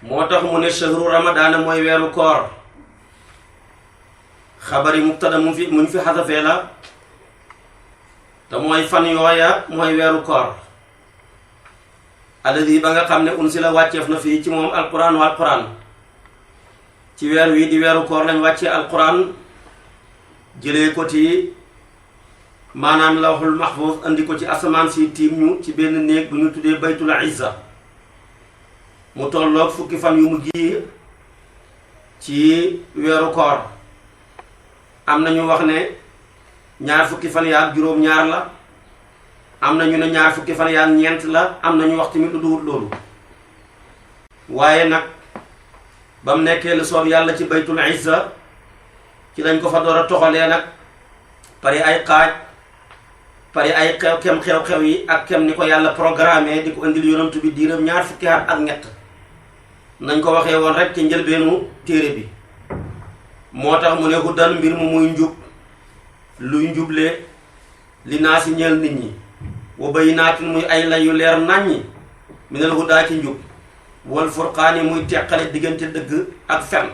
moo tax mu ne shahru ramadaana mooy weeru koor. xabari mubtada muñ fi xasafee la te mooy fan yooya mooy weeru koor. alladi ba nga xam ne unsila wàcceef na fii ci moom alquran wa alquran ci weer wi di weeru koor lañ wàccee alquran jëlee ko ci maanaam lawhul mahfuz andi ko ci asamaan si tiim ñu ci benn néeg bu ñu tuddee baytul izza mu tolloog fukki fan yu mujj yi ci weeru koor. am na ñu wax ne ñaar fukki fan yaak juróom-ñaar la, am na ñu ne ñaar fukki fan yaak ñeent la, am na ñu wax tamit lu duwut loolu. waaye nag ba mu nekkee lu soob yàlla ci baytul izza ci lañ ko fa door a toxalee nag pare ay xaaj pare ay xew-xew yi ak kem ni ko yàlla programmé di ko indil yonantu bi diiram ñaar fukki at ak ñett nañ ko waxee woon rek ci njëlbeenu téere bi. moo tax mu ne hudan mbir mu muy njub luy njuble li naa si ñeel nit ñi wa bayyinaatin muy ay lay yu leer naññi minal hudaa ci njub wal furqaani muy teqale diggante dëgg ak fen.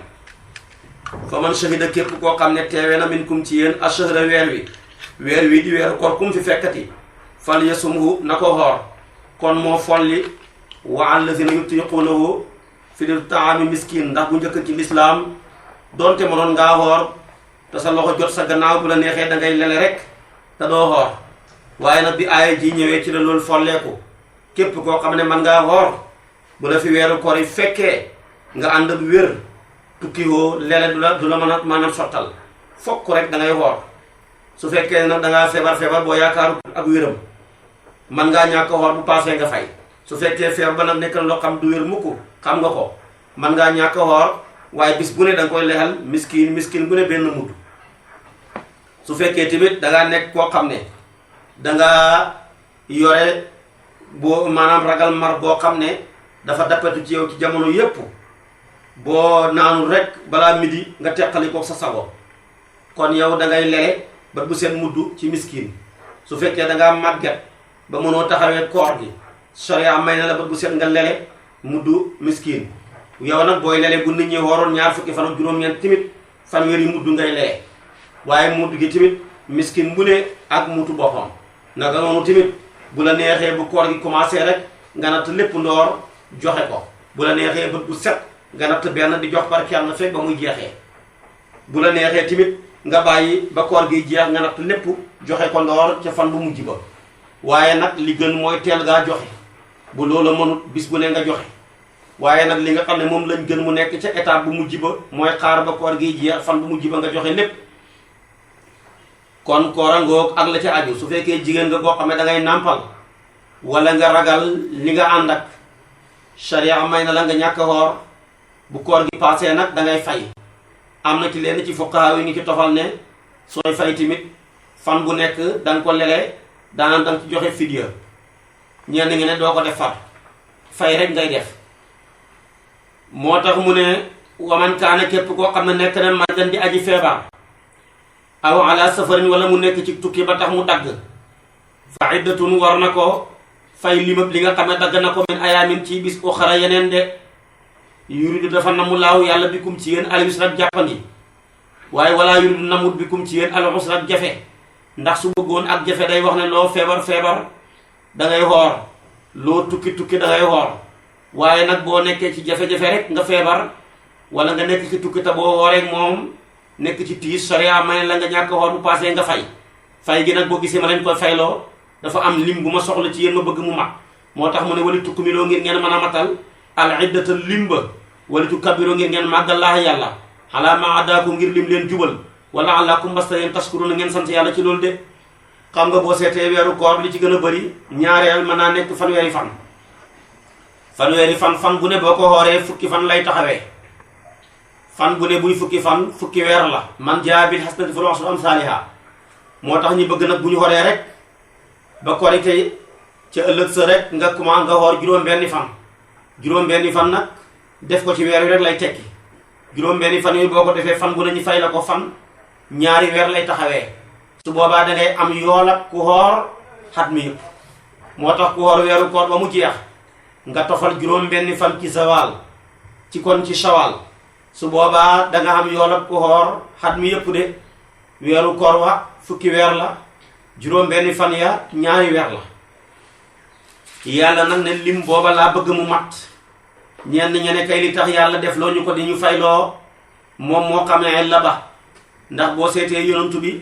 fa man shahida képp koo xam ne teewe na minkum ci yéen ashahra weer wi di weeru koor kum fi fekkati fal yasumhu na ko xoor kon moo folli wa allazina yutiquunahu fi taami miskin ndax bu njëkk ci lislaam doonte mënoon ngaa xoor te sa loxo jot sa gannaaw bu la neexee da ngay lele rek te doo xoor waaye nag bi aaya ji ñëwee ci la loolu folleeku képp koo xam ne man ngaa xoor bu la fi weeru koor yi fekkee nga ànd ak wér tukki woo lele du la mën a maanaam sottal fokk rek da ngay xoor. su fekkee nag da ngaa feebar boo yaakaaru ak wéram man ngaa ñàkk xoor bu paasee nga fay. su fekkee feebar ba nag nekk na loo xam du wér mukk xam nga ko man ngaa ñàkk xoor waaye bis bu ne da nga koy lexal miskin bu ne benn mudd. su fekkee tamit da ngaa nekk koo xam ne da nga yore boo maanaam ragal mar boo xam ne dafa dappetu ci yow ci jamono yépp boo naanul rek balaa midi nga teqali ko sa sago kon yow da ngay lele ba bu seen mudd ci miskin. su fekkee da ngaa màgget ba mënoo taxawee koor gi sharia may na la ba bu seen nga lele mudd miskin. yow nag booy lele bu nit ñi waroon ñaar fukki fan ak juróom-ñeent tamit fanweeri mudd ngay lele waaye mudd gi tamit miskin bu ne ak mutu boppam. naka noonu tamit bu la neexee bu koor gi commencé rek nga natt lépp ndoor joxe ko bu la neexee bët bu set nga natt benn di jox par kenn fekk ba muy jeexee bu la neexee tamit nga bàyyi ba koor gi jeex nga natt lépp joxe ko ndoor ca fan bu mujj ba. waaye nag li gën mooy teel ngaa joxe bu loola mënut bis bu ne nga joxe waaye nag li nga xam ne moom lañ gën mu nekk ca étape bu mujj ba mooy xaar ba koor gi jeex fan bu mujj ba nga joxe lépp. kon koorangoog ak la ca aju su fekkee jigéen nga koo xam ne da ngay nàmpal wala nga ragal li nga ànd ak sharia may na la nga ñàkk xoor bu koor gi passé nag da ngay fay. am na ci lenn ci fuqaha yi ñu ci tofal ne sooy fay tamit fan bu nekk da nga ko lele daanaka da nga ci joxe fidya ñenn ngi ne doo ko def far fay rek ngay def. moo tax mu ne waman kaana képp koo xam ne nekk na margan di aji feebar aw ala safarin wala mu nekk ci tukki ba tax mu dagg fa iddatun war na ko fay limab li nga xam ne dagg na ko min ayaamin ci bis uxara yeneen de yuridu dafa namu laahu yàlla bikum ci yéen al yusra jàppandi waaye wala yuridu namut bikum ci yéen al usra jafe ndax su bëggoon ak jafe day wax ne loo feebar da ngay xoor loo tukki da ngay xoor waaye nag boo nekkee ci jafe-jafe rek nga feebar wala nga nekk ci tukki te boo wooree moom nekk ci tiis sharia may la nga ñàkk xoor bu passé nga fay gi nag boo gisee ma leen koy fayloo dafa am lim bu ma soxla ci yéen ma bëgg mu mag moo tax mu ne wali tukkumiloo ngir ngeen mën a matal al iddata limba wali tukabbiroo ngir ngeen màggal laaha yàlla ala ma adaakum ngir lim leen jubal wala alakum basta yeen tashkuruna ngeen sant yàlla ci loolu de. xam nga boo seetee weeru koor bi li ci gën a bëri ñaareel mën naa nekk fanweeri fan bu ne boo ko xooree fukki fan lay taxawee fan bu ne buy fukki weer la man jaa bil hasanati falahu ashru amsaalihaa moo tax ñu bëgg nag bu ñu xoree rek ba korite ca ëllëg sa rek nga commencé nga xoor juróom-benni fan nag def ko ci weer wi rek lay tekki juróom-benni fan yooyu boo ko defee fan bu ne ñu fay la ko fan ñaari weer lay taxawee su boobaa da ngay am yool ak ku xoor xat mi yëpp moo tax ku xoor weeru koor ba mu jeex nga tofal juróom-benni fan ci sawaal ci kon ci shawal su boobaa da nga am yoolab ku xoor xat mi yëpp de weeru koor wa fukki weer la juróom benn fan ya ñaari weer la yàlla nag ne lim booba laa bëgg mu mat ñenn ñene kay li tax yàlla def loo ñu ko di ñu fayloo moom moo xamee la ba ndax boo seetee yonantu bi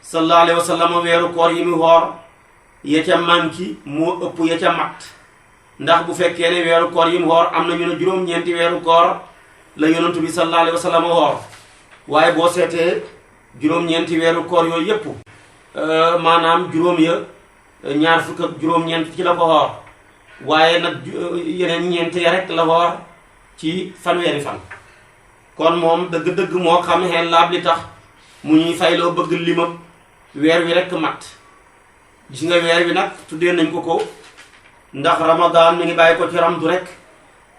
sallallahu alayhi wa sallam weeru koor yi mu xoor ya ca manki moo ëpp ya ca mat ndax bu fekkee ne weeru koor yi mu xoor am na ñu ne juróom-ñeenti weeru koor la yonantu bi sallallahu alayhi wa sallam xoor waaye boo seetee juróom-ñeenti weeru koor yooyu yépp maanaam juróom ya ñaar fukk ak juróom-ñeent ci la ko xoor waaye nag yeneen ñeent ya rek la xoor ci fanweeri fan kon moom dëgg-dëgg moo xam xel laab li tax mu ñuy fayloo bëgg limam weer wi rek mat gis nga weer wi nag tuddee nañ ko ndax ramadan mi ngi bàyyi ko ci ramdu rek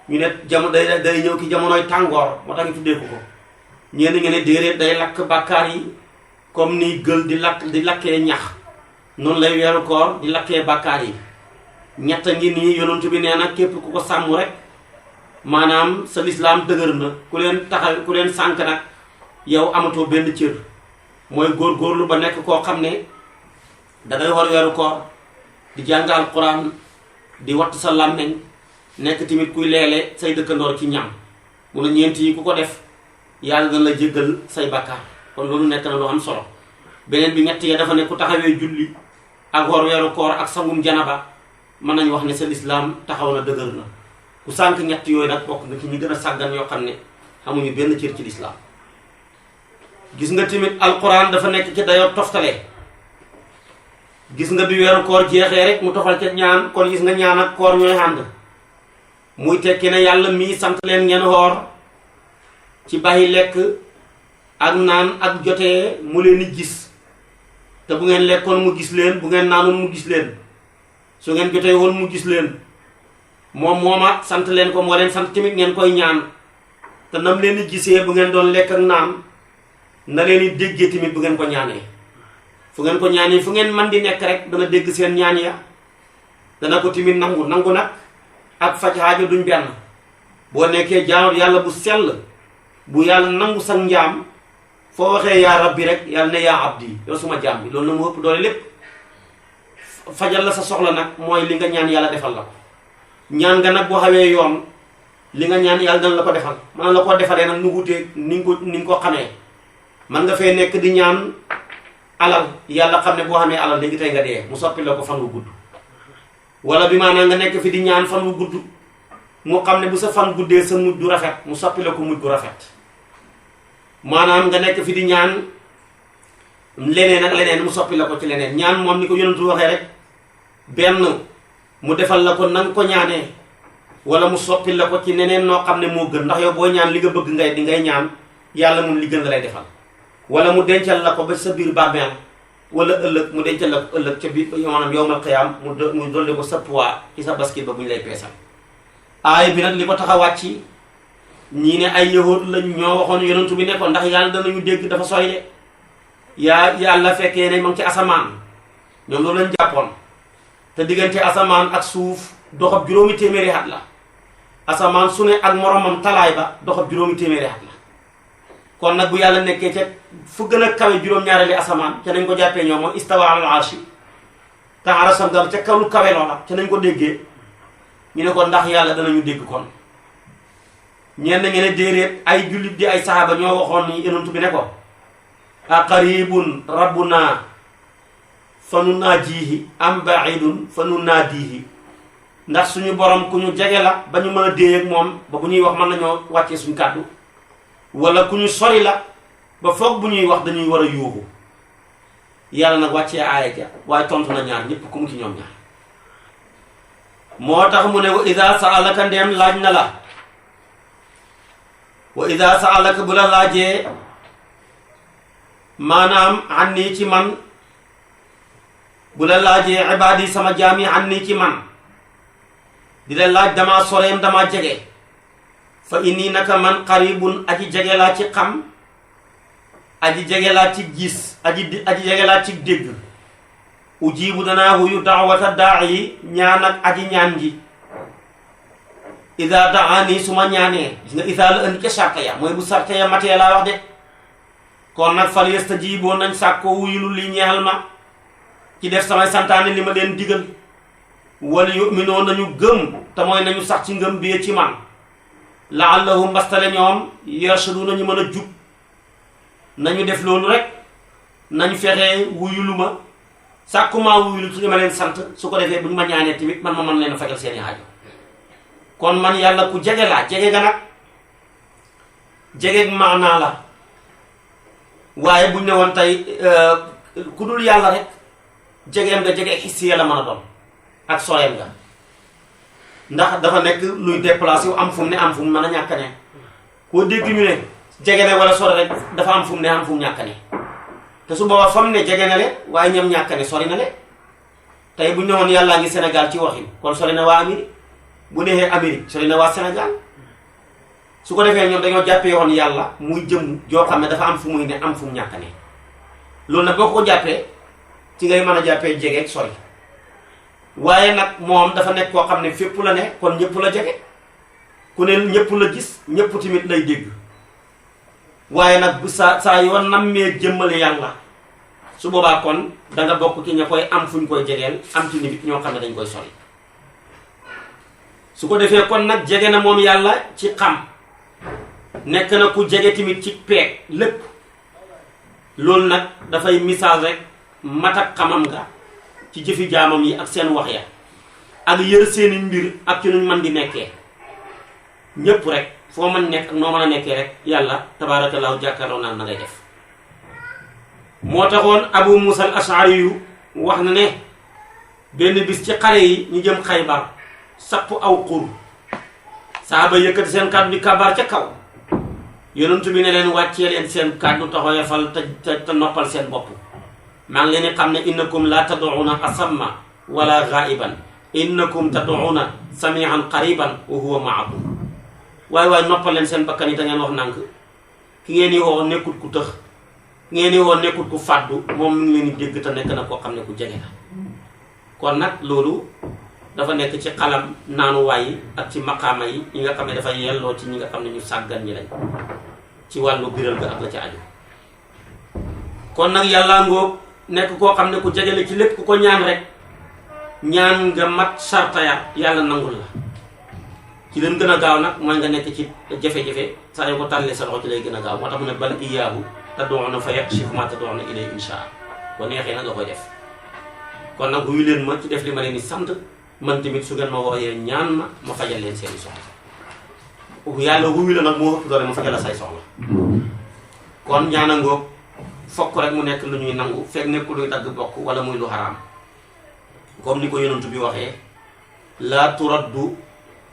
ñu ne jamono day ñëw ki jamonoy tàngoor moo tax ñu tuddee ko ñenn ngeen ne déedéet day lakk bàkkaar yi comme ni gël di lakkee ñax noonu lay weeru koor di lakkee bàkkaar yi ñett ngi nii yonent bi nee na képp ku ko sàmm rek maanaam sa lislaam dëgër na ku leen sànk nag yow amatoo benn cër mooy góorgóorlu ba nekk koo xam ne dangay war weeru koor di jàng alquran di wattu sa làmmeñ nekk tamit kuy leele say dëkkandoor ci ñam mu ne ñeent yi ku ko def yàlla dana la jéggal say bàkkaar kon loolu nekk na lu am solo beneen bi ñett ya dafa ne ku taxawee julli ak war weeru koor ak sangum janaba mën nañu wax ne sa lislaam taxaw na dëgër na ku sànk ñett yooyu nag bokk nga ci ñi gën a sàggan yoo xam ne amuñu benn cër ci lislaam gis nga tamit alquran dafa nekk ci dayoo toftale gis nga bi weeru koor jeexee rek mu tofal ca ñaan kon gis nga ñaan ak koor ñooy ànd muy tekki ne yàlla mii sant leen ngeen xoor ci bàyyi lekk ak naan ak jotee mu leen di gis te bu ngeen lekkoon mu gis leen bu ngeen naanoon mu gis leen su ngeen jotee woon mu gis leen mooma sant leen ko moo leen sant tamit ngeen koy ñaan te nam leen di gisee bu ngeen doon lekk ak naan na leen di déggee tamit bu ngeen ko ñaanee fu ngeen ko ñaanee fu ngeen man di nekk rek dana dégg seen ñaan ya dana ko tamit nangu nag ak faj aajo duñ benn boo nekkee jaamab yàlla bu sell bu yàlla nangu sa njaam foo waxee yaa rabbi rek yàlla ne yaa abdi yow suma jaam bi loolu na mu ëpp doole lépp fajal la sa soxla nag mooy li nga ñaan yàlla defal la ko ñaan nga nag boo xawee yoon li nga ñaan yàlla dana la ko defal man la ko defalee nag nu wutee ni nga ko xamee man nga fee nekk di ñaan alal yàlla xam ne boo xamee alal léegi tey nga dee mu soppi la ko fan wu gudd wala bi maanaam nga nekk fi di ñaan fan wu gudd mu xam ne bu sa fan guddee sa mujj du rafet mu soppi la ko mujj gu rafet maanaam nga nekk fi di ñaan leneen ak leneen mu soppi la ko ci leneen ñaan moom ni ko yonentu waxee rek benn mu defal la ko na nga ko ñaanee wala mu soppi la ko ci neneen noo xam ne moo gën ndax yow boo ñaan li nga bëgg ngay ñaan yàlla moom li gën la lay defal wala mu dencal la ko ba sa biir bàmmeel wala ëllëg mu dencal la ko ëllëg ca biir maanaam yowmal qiyaam mu dolli ko sa poids ci sa basket ba bu ñu lay peesal aay bi nag li ko tax a wàcc ñii ne ay yahud lañ ñoo waxoon yonentu bi ne ko ndax yàlla danañu dégg dafa sooy de yàlla fekkee ne ma ngi ci asamaan ñoom loolu lañ jàppoon te diggante asamaan ak suuf doxab juróomi téeméeri at la asamaan su ne ak moromam talaay ba doxab juróomi téeméeri at la kon nag bu yàlla nekkee ca fu gën a kawe juróom-ñaareeli asamaan ca nañ ko jàppee ñoom mooy istawa al arshi te arasam dal ca kaw lu kawe loola ca nañ ko déggee ñu ne ko ndax yàlla danañu dégg kon ñenn ngeen ne déedéet ay jullit di ay saxaaba ñoo waxoon ni yonent bi ne ko a qaribun rabbuna fa nu naajihi am baidun fa nu naadihi ndax suñu borom ku ñu jege la ba ñu mën a déey ak moom ba bu ñuy wax mën nañoo wàccee suñu kàddu wala ku ñu sori la ba foog bu ñuy wax dañuy war a yuuxu yàlla nag wàccee aaya ja waaye tontu na ñaar ñëpp ku mu ci ñoom ñaar moo tax mu ne wa ida saalaka ndeem laaj na la wa ida saalaka bu la laajee maanaam an nii ci man bu la laajee ibaadi sama jaam yi an nii ci man di la laaj damaa soreem damaa jege fa inni naka man qaribun aji jege laa ci xam aji jege laa ci gis aji jege laa ci dégg ujibu danaa huyu daawata daa yi ñaan ak aji ñaan ji ida daani su ma ñaanee gis nga ida la indi ca sarta ya mooy bu sarta ya matee laa wax de kon nag fal yastajiiboo nañ sàkkoo wuyulu li ñeexal ma ci def samay santaane li ma leen digal wal yu'minoo nañu gëm te mooy nañu sax ci ngëm bi ci man laallahum mbastale ñoom yarshadu nañu mën a jub nañu def loolu rek nañu fexe wuyulu ma sàkkumaa wuyulu ci li ma leen sant su ko defee bu ñu ma ñaanee tamit man ma mën leen a fajal seeni aajo kon man yàlla ku jege laa jege ga nag jege maanaa la waaye buñ ne woon tey ku dul yàlla rek jegeem nga jege xissi la mën a doon ak sooyam nga ndax dafa nekk luy déplacé wu am fu mu ne am fu mu mën a ñàkk ne koo dégg ñu ne jege ne wala sori rek dafa am fu mu ne am fu mu ñàkk ne te su boobaa fa mu ne jege na le waaye ñam ñàkk ne sori na le tey bu ñu ne woon yàllaa ngi Sénégal ci waxin kon sori na waa Amérique bu neexee Amérique sori na waa Sénégal su ko defee ñoom dañoo jàppee woon yàlla muy jëm joo xam ne dafa am fu muy ne am fu mu ñàkk ne loolu nag boo ko jàppee ci ngay mën a jàppee jege ak sori waaye nag moom dafa nekk koo xam ne fépp la ne kon ñëpp la jege ku ne ñëpp la gis ñëpp tamit lay dégg waaye nag bu saa yoo nammee jëmmale yàlla su boobaa kon da nga bokk ci ña koy am fuñ koy jegeel am ci nit ñoo xam ne dañ koy sori su ko defee kon nag jege na moom yàlla ci xam nekk na ku jege tamit ci peeg lépp loolu nag dafay misaal rek mat ak xamam nga ci jëfi jaamam yi ak seen wax ya ak yër seeni mbir ak ci nuñ mën di nekkee ñépp rek foo mën nekk ak noo mën a nekkee rek yàlla tabaarakallaahu jàkkaarloo naan na ngay def moo taxoon Abu Musa al Ash'ari yu wax na ne benn bis ci xare yi ñu jëm Xaybar sapp aw xur saaba yëkkati seen kàddu di kabaar ca kaw yonent bi ne leen wàccee leen seen kàddu taxoyafal te noppal seen bopp maa ngi leen di xam ne innakum la tad'una asamma wala ghaiban innakum tad'una sami'an qariban wa huwa ma'akum waaye noppal leen seen bakkan yi da ngeen wax nànk ki ngeen di woo nekkut ku tëx ki ngeen di woo nekkut ku fàddu moom mi ngi leen di dégg te nekk na koo xam ne ku jege la kon nag loolu dafa nekk ci xalam naanuwaay yi ak ci maqaama yi nga xam ne dafa yelloo ci ñi nga xam ne ñu sàggan ñi lañ ci wàllu biral ga ak la ci aju kon nag yàlla ngoog nekk koo xam ne ku jegele ci lépp ku ko ñaan rek ñaan nga mat sarta ya yàlla nangul la ci leen gën a gaaw nag mooy nga nekk ci jafe-jafe saa yoo ko tàllee sa loxo ci lay gën a gaaw moo tax mu ne bal iyaahu tad'uuna fa yakshifu ma tad'uuna ilayhi inshaa ko neexee nag nga koy def kon nag wuyu leen ma ci def li ma leen di sant man tamit su ngeen ma wooyee ñaan ma fajal leen seeni soxla yàlla wuyu la nag moo ëpp doole ma fajal la say soxla kon ñaana ngoog fokk rek mu nekk lu ñuy nangu fekk nekkul luy dagg bokk wala muy lu xaraam comme ni ko yonent bi waxee laa turaddu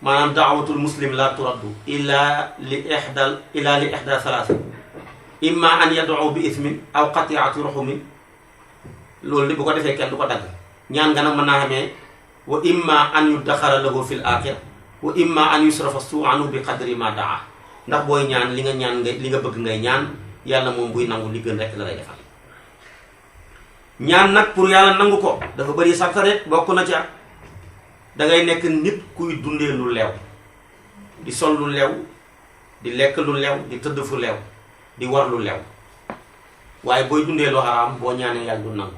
maanaam daawatul muslim laa turaddu illa li ihda salaasa imma an yad'u bi ismin aw qati'ati ruhumin loolu li bu ko defee kenn du ko dagg ñaan nga nag mën naa xamee wa imma an yuddaxara lahu fil aaxira wa imma an yusrafa suu anhu bi qadri ma daa ndax booy ñaan li nga ñaan li nga bëgg ngay ñaan yàlla moom buy nangu li gën rek la lay defal ñaan nag pour yàlla nangu ko dafa bëri sarta de bokk na ca dangay nekk nit kuy dundee lu leew di sol lu leew di lekk lu leew di tëdd fu leew di war lu leew waaye booy dundee lu xaraam boo ñaanee yàlla du nangu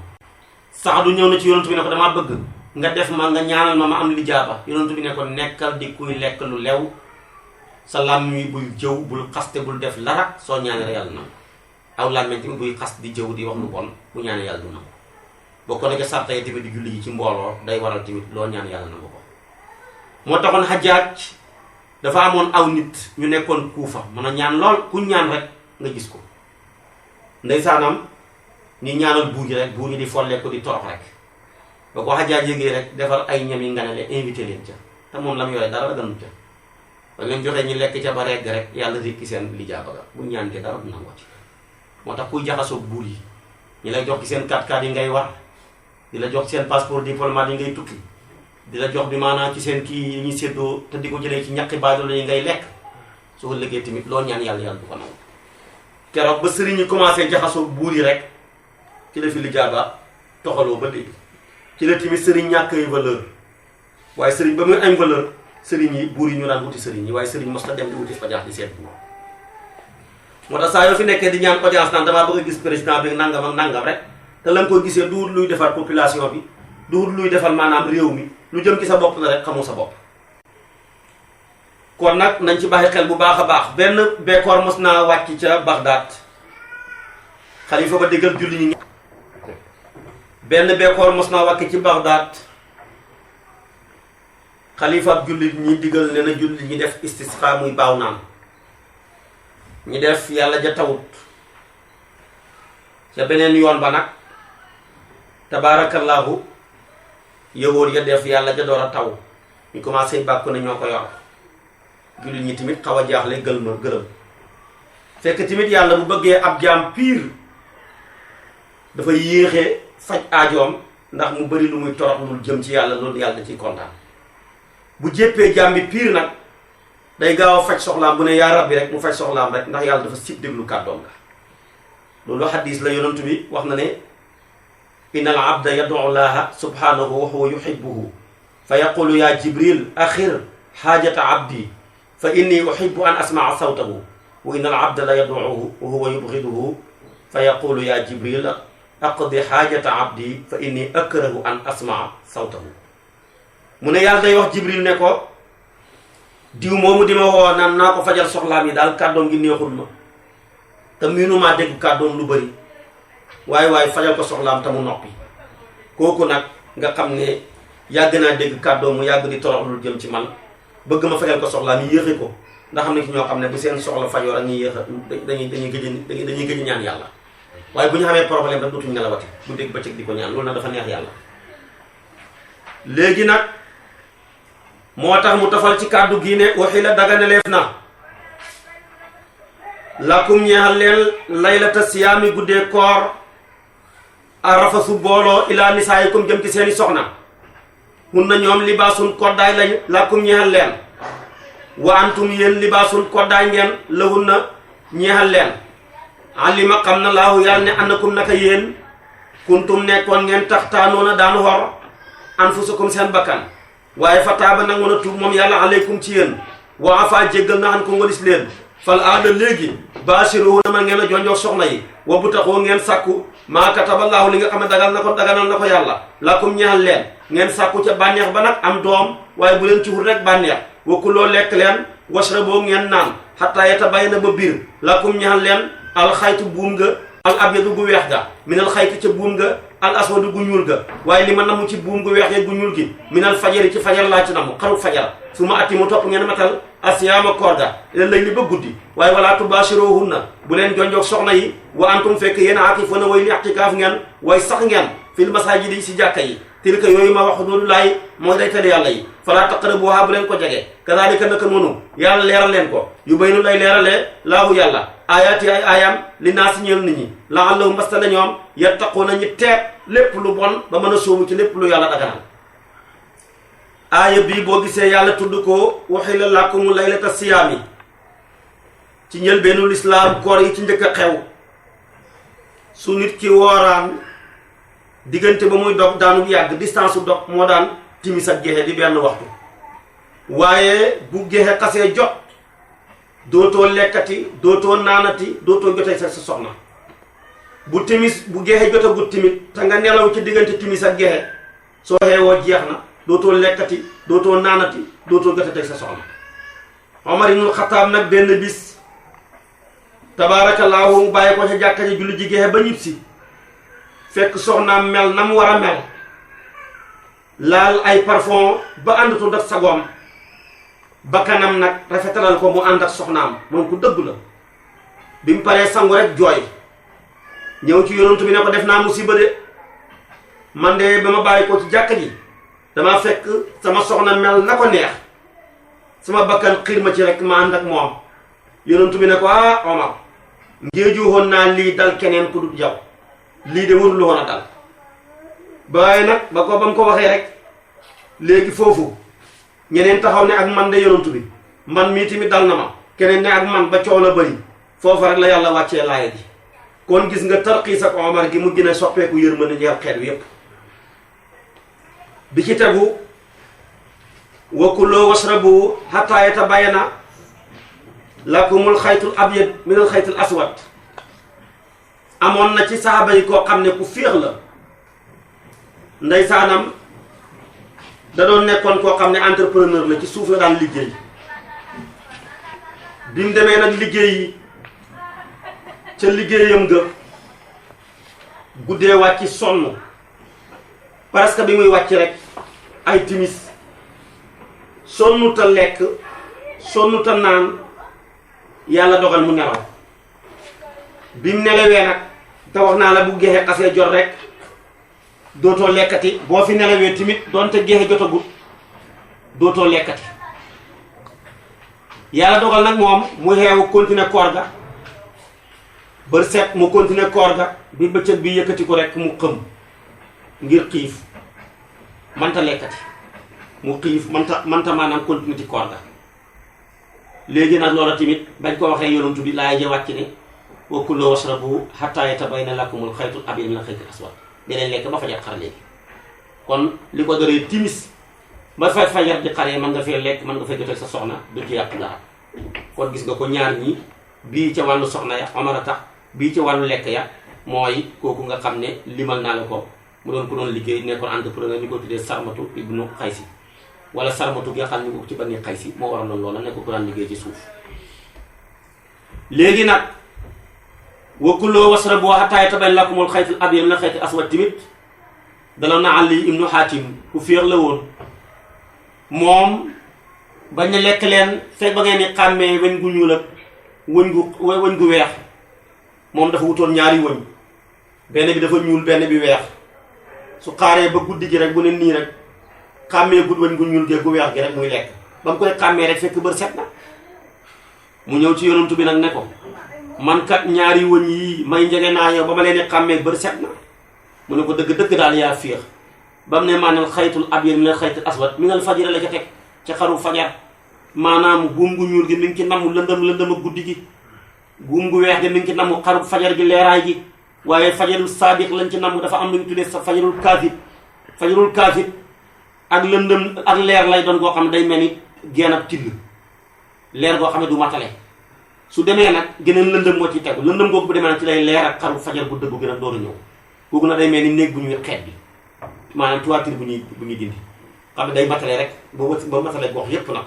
sax du ñëw na ci yonent bi ne ko damaa bëgg nga def ma nga ñaanal ma am lijaaba yonent bi ne ko nekkal di kuy lekk lu leew sa làmmiñ wi bul jëw bul xaste bul def lara soo ñaanee yàlla nangu aw làmmiñ tamit buy xas di jëw di wax lu bon bu ñaanee yàlla du nangu bokk na ca sarta yi tamit di julli ji ci mbooloo day waral tamit loo ñaan yàlla nangu ko moo taxoon Hajjaaj dafa amoon aw nit ñu nekkoon Kuufa mën a ñaan lool ku ñaan rek nga gis ko ndeysaanam ñi ñaanal buur yi rek buur yi di follee ko di torox rek ba ko Hajjaaj yégee rek defar ay ñam yi nga ne leen invité leen ca te moom la mu yore dara gënu ca ba leen joxee ñu lekk ca ba regg rek yàlla rékki seen lijaaba ga bu ñaan ke dara du nangoo ci moo tax kuy jaxasoo buur yi ñi lay jox ci seen 4x4 yi ngay war di la jox seen passeport diplomate yi ngay tukki di la jox bi maanaam ci seen kii yi ñuy séddoo te di ko jëlee ci ñaqi baadoolo yi ngay lekk su ko liggéey tamit loo ñaan yàlla du ko nangu keroog ba sëriñ ñi commencé jaxasoo buur yi rek ci la fi lijaaba toxaloo ba léegi ci la tamit sëriñ ñàkk ay valeur waaye sëriñ ba muy am valeur sëriñ yi buur yi ñu daan wuti sëriñ yi waaye sëriñ mos na dem di wuti audience di seet buur moo tax saa yoo fi nekkee di ñaan audience naan damaa bëgg a gis président bi nangam ak nangam rek te la nga koy gisee duwut luy defar population bi duwut luy defal maanaam réew mi lu jëm ci sa bopp la rek xamoo sa bopp. kon nag nañ ci bàyyi xel bu baax a baax benn bekkoor mos naa wàcc ca Bagdad xalifa ba déggal julli ñi benn bekkoor mos naa wàcc ci Bagdad xalifa ab jullit ñi digal ne na jullit ñi def istisqa muy baaw naan ñi def yàlla ja tawut ca beneen yoon ba nag tabaarakallaahu yëwoon ya def yàlla ja door a taw ñu commencé bàkku ne ñoo ko yor jullit ñi tamit xaw a jaaxle gërëm fekk tamit yàlla bu bëggee ab jaam piir dafa yéexee faj aajoom ndax mu bari lu muy torox lu jëm ci yàlla loolu yàlla da ciy kontaan bu jéppee jaam bi piir nag day gaaw a faj soxlaam bu ne yaa rabbi rek mu faj soxlaam rek ndax yàlla dafa sib déglu kàddoom nga loolu xadis la yonantu bi wax na ne inna al abda yad'u llaha subhanahu wa huwa yuhibbuhu fa yaqulu ya jibril axir xaajata abdi fa inni uhibbu an asmaa sawtahu wa inna al abda la yad'uhu wa huwa yubghiduhu fa yaqulu ya jibril aqdi xaajata abdi fa inni akrahu an asmaa sawtahu mu ne yàlla day wax jibril ne ko diw moomu di ma woo naan naa ko fajal soxlaam yi daal kàddoom gi neexul ma te miinumaa dégg kàddoom lu bëri waaye fajal ko soxlaam te mu noppi kooku nag nga xam ne yàgg naa dégg kàddoom mu yàgg di torox lu jëm ci man bëgg ma fajal ko soxlaam yi yéexi ko ndax xam ne ki ñoo xam ne bu seen soxla fajoo rek ñuy yéex a dañuy gëj ñaan yàlla waaye bu ñu xamee problème rek dootuñu nelawati bu dégg bëccëg di ko ñaan loolu nag dafa neex yàlla léegi nag moo tax mu tafal ci kàddu gi ne waxi la daganaleef na lakum ñeexal leen laylata siyaami guddee koor arafasu booloo ilaa nisaayikum jëm ci seeni soxna hun na ñoom libaasun koddaay lañ lakum ñeexal leen wa antum yéen libaasun koddaay ngeen lahun na ñeexal leen alima xam na laahu yàlla ne annakum naka yéen kuntum nekkoon ngeen taxtaanoona daan xor anfusakum seen bakkan waaye fa taaba nag mën a tuub moom yàlla aleykum ci yéen wa afa jéggal na xan ko walis leen fal aada léegi baasiru na man ngeen a jonjoog soxna yi wa bu taxoo ngeen sàkku maa kataballaahu li nga xam ne daganal na ko yàlla lakum ñeexal leen ngeen sàkku ca bànneex ba nag am doom waaye bu leen ci wut rek bànneex wa kuloo lekk leen washraboo ngeen naan xataa yatabayyana ba biir lakum ñeexal leen alxaytu buum nga al abyadu gu weex ga minal xayti ca buum nga al aswadu gu ñuul ga waaye li ma namu ci buum gu weex gu ñuul gi minal fajari ci fajar laa ci namu xaru fajar su ma atti mu topp ngeen matal asiyaama koor ga lay li ba guddi waaye walaa tubaashiruhunna bu leen jonjoog soxna yi wa antum fekk yéen aakifuuna way li i'tikaaf ngeen way sax ngeen fil masaajidi si jàkka yi tilka yooyu ma wax doolu laay mooy day tere yàlla yi falaa taqrabuhaa bu leen ko jege kadaalika naka noonu yàlla leeral leen ko yu baynu lay leeralee laahu yàlla ayaati ay aayam li naa si ñeel nit ñi la'allahum mbasta na ñoom yattaquuna ñi teet lépp lu bon ba mën a sóobu ci lépp lu yàlla daganal aaya bii boo gisee yàlla tudd ko uhilla lakumu laylata siyaami ci njëlbeenu lislaam koor yi ci njëkk a xew su nit ki wooraan diggante ba muy dog daanu yàgg distance su dog moo daan timis ak gexe di benn waxtu waaye bu gexe xasee jot dootoo lekkati dootoo naanati dootoo jotee sa soxna bu gexe jotagut timit te nga nelaw ci diggante timis ak gexe soo xeewoo jeex na dootoo lekkati dootoo naanati dootoo jotee sa soxna Omar ibnul Xataab nag benn bis tabaarakallaahu mu bàyyi ko ca jàkka ji julli ji gexe ba ñib si fekk soxnaam mel na mu war a mel laal ay parfum ba àndatul ak sagoom bakkanam nag rafetalal ko mu ànd ak soxnaam moom ku dëgg la bi mu paree sangu rek jooy ñëw ci yonantu bi ne ko def naa musiba de man de ba ma bàyyi ko ci jàkka ji dama fekk sama soxna mel na ko neex sama bakkan xiir ma ci rek ma ànd ak moom yonantu bi ne ko ah Omar ngéeju woon naa lii dal keneen ku dul yow lii de warul woon a dal waaye nag ba mu ko waxee rek léegi foofu ñeneen taxaw ne ak man de yonantu bi man mii tamit dal na ma keneen ne ak man ba coow la bëri foofu rek la yàlla wàccee laaya ji kon gis nga tarxiis ak Omar gi mu gën a soppeeku yërmande ñeel xeet wi yépp bi ci tegu wa kuloo washrabu hatta yatabayana lakumul xaytul abyad minal xaytul aswad. amoon na ci saxaaba yi koo xam ne ku féex la ndeysaanam da doon nekkoon koo xam ne entrepreneur la ci suuf la daan liggéey bi mu demee nag liggéey ca liggéeyam ga guddee wàcc sonn parce que bi muy wàcc rek ay timis sonnuta lekk sonnuta naan yàlla dogal mu nelaw bi mu nelawee nag te wax naa la bu geexe xasee jot rek dootoo lekkati boo fi nelawee timit doonte geexe jotagut dootoo lekkati yàlla dogal nag moom mu xeewu continuer koor ga bër set mu continuer koor ga bi bëccëg bi yëkkati ko rek mu xëm ngir xiif manta lekkati mu xiif manta maanaam continuer ci koor ga léegi nag loola tamit bañ ko waxee yonantu bi laay ja wàcc ne wa kuluu washrabu hattaa yatabayyana lakumul xaytul abyadu minal xaytil aswad deneen lekk ba fajar xar léegi kon li ko doree timis ba fay fajar di xaree mën nga fee lekk mën nga fee jotee sa soxna du ci yàq dara kon gis nga ko ñaar ñi bii ca wàllu soxna ya Omar a tax bii ci wàllu lekk ya mooy kooku nga xam ne limal naa la ko mu doon ko doon liggéey nekkoon entrepreneur ñu ko tuddee Sarmatu ibnu Xaysi wala Sarmatu gi nga xam ne ñu ko ci Bani Xaysi moo waral loolu la nekk ko daan liggéey ci suuf léegi nag wa kuluu washrabu hattaa yatabayyana lakumul xaytul abyadu minal xaytil aswad tamit daloon na Ali ibnu Hatim ku féex la woon moom bañ na lekk leen fekk ba ngeen ni xàmmee weñ gu ñuul ak wëñ gu weex moom dafa wutoon ñaari wëñ benn bi dafa ñuul benn bi weex su xaaree ba guddi gi rek bu ne nii rek xàmmee gud wëñ gu ñuul gee gu weex gi rek muy lekk ba mu koy xàmmee rek fekk bër set na mu ñëw ci yonantu bi nag ne ko man kat ñaari wëñ yii may njege naa yow ba ma leen di xàmmee bër set na mu ne ko dëgg daal yaa féex ba mu ne maanaam xaytul abyad minal xaytil aswad minal fajri la ca teg ca xaru fajar maanaam buum gu ñuul gi mi ngi ci namu lëndëm ak guddi gi buum gu weex gi mi ngi ci namu xaru fajar gi leeraay gi waaye fajarul saadiq lañ ci namu dafa am lu ñu tuddee sa fajarul kaafib ak lëndëm ak leer lay doon goo xam ne day mel ni geen ab till leer goo xam ne du matale su demee nag geneen lëndëm moo ci tegu lëndëm googu bu demee nag ci lay leer ak xaru fajar bu dëggu gi nag dooru ñëw kooku nag day mel ni néeg bu ñuy xeet bi maanaam toiture bu ñuy dindi xam ne day matale rek ba matale gox yépp nag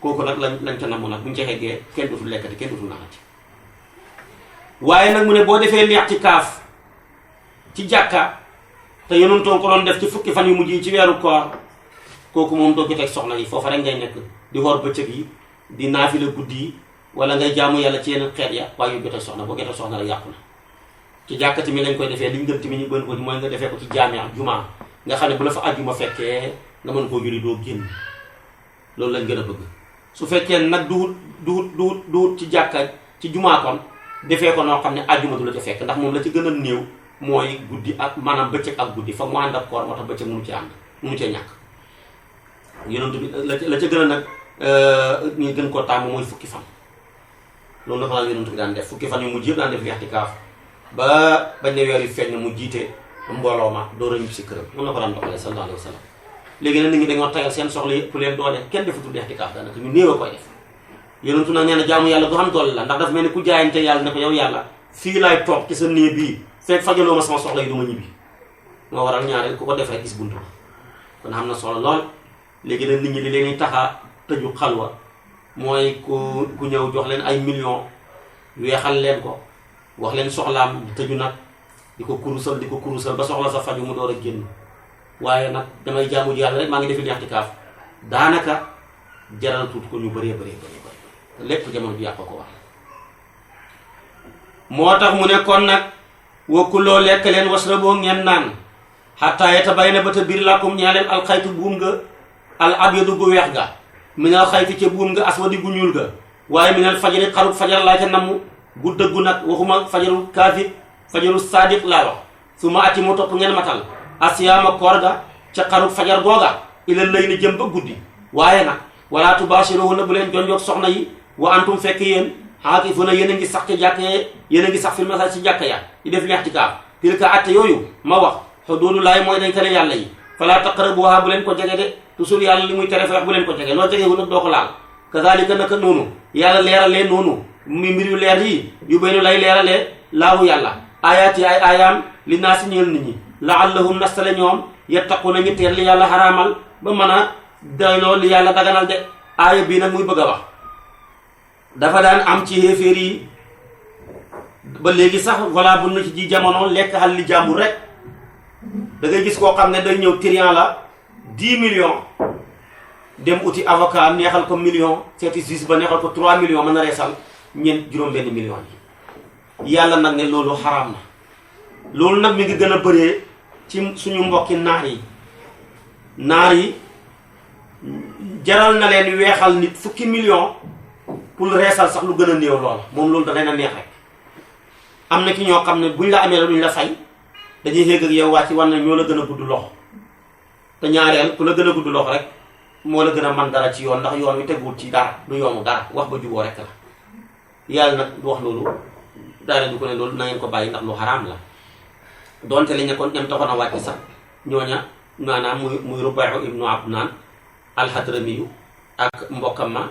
kooku nag lañ ca namm nag bu ñu ca xeggee kenn dootul lekkati kenn dootul naanati waaye nag mu ne boo defee li'tikaaf ci jàkka te yonentoon ko doon def ci fukki fan yu mujj yi ci weeru koor kooku moom doo joteeg soxna yi foofa rek ngay nekk di xoor bëccëg yi di naafila guddi yi wala ngay jaamu yàlla ci yeneen xeet ya waaye yu joteeg soxna boo joteeg soxna rek yàqu na ci jàkka tamit lañ koy defee liñ gën tamit ñu gën ko mooy nga defee ko ci jaamia jumaa nga xam ne bu la fa àjjuma fekkee nga mën koo julli doo génn loolu lañ gën a bëgg su fekkee nag duhut ci jàkka ci jumaa kon defee ko noo xam ne àjjuma du la ca fekk ndax moom la ci gën a néew mooy guddi ak maanaam bëccëg ak guddi fa mu ànd ak koor moo tax bëccëg mënu ci ànd mënu cee ñàkk yonent bi la ca gën a nag ñu gën koo tàmm mooy fukki fan loolu dafa la yonent bi daan def fukki fan yu mujj yëpp daan def li'tikaaf ba bañ ne weer yu feeñ mu jiite mbooloo ma door a ñibbi si këram noonu la ko daan doxalee sallallahu alayhi wa sallam léegi nag nit ñi dañoo tagal seen soxla yëpp leen doole kenn defatul li'tikaaf daanaka ñu néew a koy def yonentu nag nee na jaamu yàlla du xam doole la ndax dafa mel ni ku jaayante yàlla ne ko yow yàlla fii laay toog ci sa néeg bii fekk fajaloo ma sama soxla yi du ma ñibbi moo waral ñaareel ku ko def rek gis buntu kon xam na solo lool léegi nag nit ñi di leen taxa tëju xalwa mooy ku ñëw jox leen ay millions weexal leen ko wax leen soxlaam tëju nag di ko kurusal ba soxla sa faju mu door a génn waaye nag damay jaamu yàlla rek maa ngi defi li'tikaaf daanaka jaral tuut ko ñu bëree lépp jamono bi yàq ko wax moo tax mu ne kon nag wa kuloo lekk leen washraboo ngeen naan hattaa yatabayyana ba ta biir lakum ñaa leen alxaytu buum nga al abyadu gu weex ga minal xayti ca buum nga aswadi gu ñuul ga waaye minal fajari xarub fajar laa ca namm gu dëggu nag waxuma fajarul kaafir fajarul saadiq laa wax su ma ati mu topp ngeen matal asiyaama koor ga ca xarub fajar googa ilal layli jëm ba guddi waaye nag wala tubaashiruhunna bu leen jonjoog soxna yi wa antum fekk yéen aakifuna yéen a ngi sax ci jàkka yéen a ngi sax fil masaajid ci jàkka ya di def li'tikaaf tilka atte yooyu ma wax xuduudullaahi mooy dañ tale yàlla yi fala taqrabuha bu leen ko jege de toujours yàlla li muy tere fa wax bu leen ko jege loo jegewul nag doo ko laal kazalika naka noonu yàlla leeralee noonu mi mbir yu leer yi yu baynu lay leeralee laahu yàlla ayaat yi ay aayaam li naa si ñeel nit ñi laallahum nastale ñoom yattaquna ñu teer li yàlla xaraamal ba mën a doyloo li yàlla daganal de aaya bii nag muy bëgg a wax dafa daan am ci xéeféer yi ba léegi sax voilà bu na ci ji jamono lekk xal li jàmbur rek da ngay gis koo xam ne day ñëw trian la 10 millions dem uti avocat neexal ko million seeti juge ba neexal ko 3 millions mën a reesal juróom-benn million yi yàlla nag ne loolu xaraam na loolu nag mi ngi gën a bëree ci suñu mbokki naar yi jaral na leen weexal nit fukki million pour reesal sax lu gën a néew loola moom loolu da leen a neex rek am na ki ñoo xam ne buñ la amee la duñ la fay dañuy xéeg ak yow wàcc war na ñoo la gën a gudd loxo te ñaareel ku la gën a gudd loxo rek moo la gën a man dara ci yoon ndax yoon wi teguwul ci dara du yoonu dara wax ba juboo rek la yàlla nag du wax loolu daane du ko ne loolu na ngeen ko bàyyi ndax lu xaraam la donte li ñekkoon ñam taxoon a wàcc sax ñooña maanaam muy Rubayhu ibnu Abnaan alxadramiyu ak mbokkam ma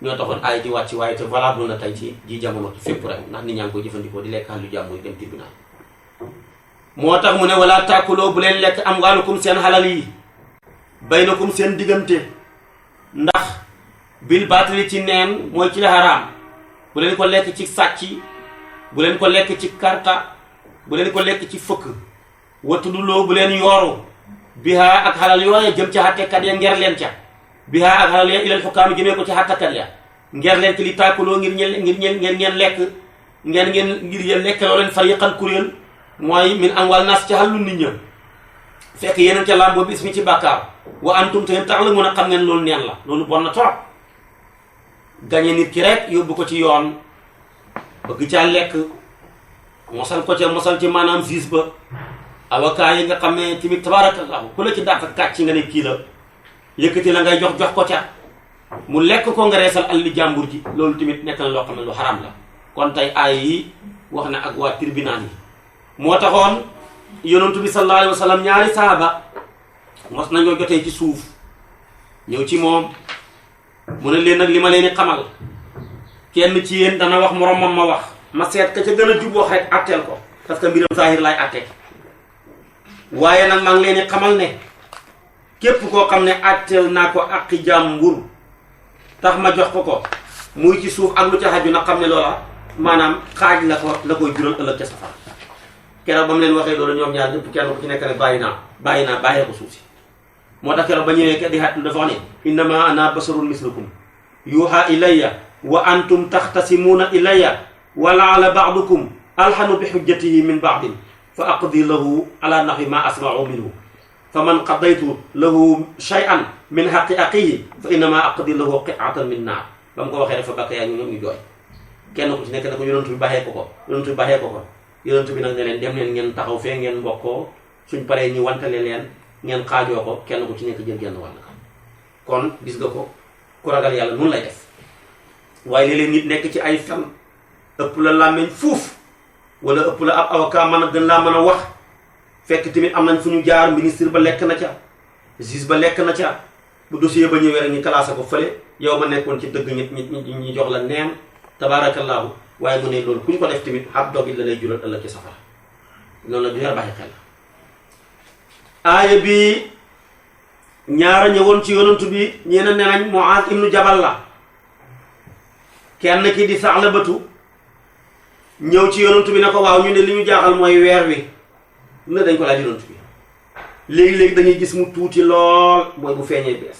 ñoo taxoon ay ji wàcc waaye te valable na tey ci ji jamono fépp rek ndax nit ñaa ngi koy jëfandikoo di lekk lu jàmbur dem tribunal moo tax mu ne wala taakuloo bu leen lekk amwaalukum seen xalal yi baynakum seen diggante ndax bil baatili ci neen mooy ci la xaraam bu leen ko lekk ci sàcc bu leen ko lekk ci karta bu leen ko lekk ci fëkk watuduloo bu leen yooru bihaa ak xalal yooye jëm ci xattekat ya nger leen ca bihaa ak xalal ya ilal xukaami jëmee ko ci xattakat ya nger leen ci li taakuloo ngir ngeen lekk ngir yéen lekk loo leen fariqan kuréel mooy min amwaal naas ci xàllu nit ña fekk yeneen ca làmboo bis mi ci bàkkaar wa antum te tax la mun a xam ngeen loolu neen la loolu bon na trop gañe nit ki rek yóbbu ko ci yoon bëgg caa lekk mosal ko ca mosal ci maanaam siis ba avocat yi nga xam ne tamit tabarakallahu ku la ci dàq kàcc nga ne kii la yëkkati la ngay jox ko ca mu lekk ko nga reesal alli jàmbur ji loolu tamit nekk na loo xam ne lu xaram la kon tey aay yi wax na ak waa tribunal yi moo taxoon yonentu bi sallallahu alayhi wa sallam ñaari saaba mos nañoo jotee ci suuf ñëw ci moom mu ne leen nag li ma leen di xamal kenn ci yéen dana wax moromam ma wax ma seet ka ca gën a jub wax rek atteel ko parce que mbiram zahir laay atte waaye nag maa ngi leen di xamal ne képp koo xam ne atteel naa ko aqi jàmbur tax ma jox ko muy ci suuf ak lu ca xaju nag xam ne loola maanaam xaaj la koy jural ëllëg ca safara keroog ba mu leen waxee loolu ñoom ñaar ñëpp kenn ku ci nekk ne bàyyee ko suuf si moo tax keroog ba ñëwee di xaat dafa wax ne innama ana basarun mislukum yuha ilayya wa antum taxtasimuuna ilayya wa laala baadukum alxanu bi xujjatihi min baadin fa aqdi lahu ala naxwi ma asmau minhu fa man qadaytu lahu shay'an min xaqi aqihi fa innama aqdi lahu qi'atan min naar ba mu ko waxee dafa bakk yaa ñu ñoom ñu jooy kenn ku ci nekk ne ko yonent bi baaxee ko yonent bi nag ne leen dem leen ngeen taxaw fee ngeen mbokkoo suñ paree ñu wantale leen ngeen xaajoo ko kenn ku ci nekk jël genn wàll kon gis nga ko ku ragal yàlla nun lay def waaye léeg-léeg nit nekk ci ay fen ëpp la làmmeñ fuuf wala ëpp la ab avocat mën a gën laa mën a wax fekk tamit am nañ fu ñu jaar ministre ba lekk na ca juge ba lekk na ca bu dossier ba ñëwee rek ñu classé ko fële yow ma nekkoon ci dëgg ñi jox la neen tabaarakallaahu waaye mu ne loolu ku ñu ko def tamit ab dog it la lay jural ëllëg ci safara noonu la du yar bàyyi xel la aaya bi ñaara ñëwoon ci yonantu bi ñeena ne nañ Muaaz ibnu Jabal la kenn ki di Sa'labatu ñëw ci yonantu bi ne ko waaw ñu ne li ñu jaaxal mooy weer wi lu ne dañ ko laaj yonantu bi léegi-léegi dañuy gis mu tuuti lool mooy bu feeñee bees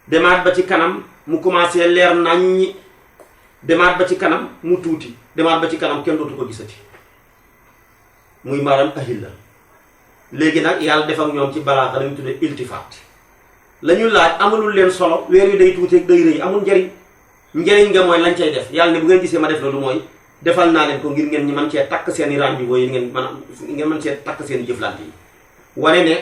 demaat ba ci kanam mu commencé leer naññi demaat ba ci kanam mu tuuti demaat ba ci kanam kenn dootu ko gisati muy maanaam ahil la léegi nag yàlla def ak ñoom ci balaaxa lañu tuddee iltifaat la ñu laaj amalul leen solo weer wi day tuuti ak day rëy amul njariñ nga mooy lañ cay def yàlla ne bu ngeen gisee ma def loolu mooy defal naa leen ko ngir ngeen ñi mën cee takk seen i rendez-vous yi ngeen mën cee takk seen i jëflante yi wane ne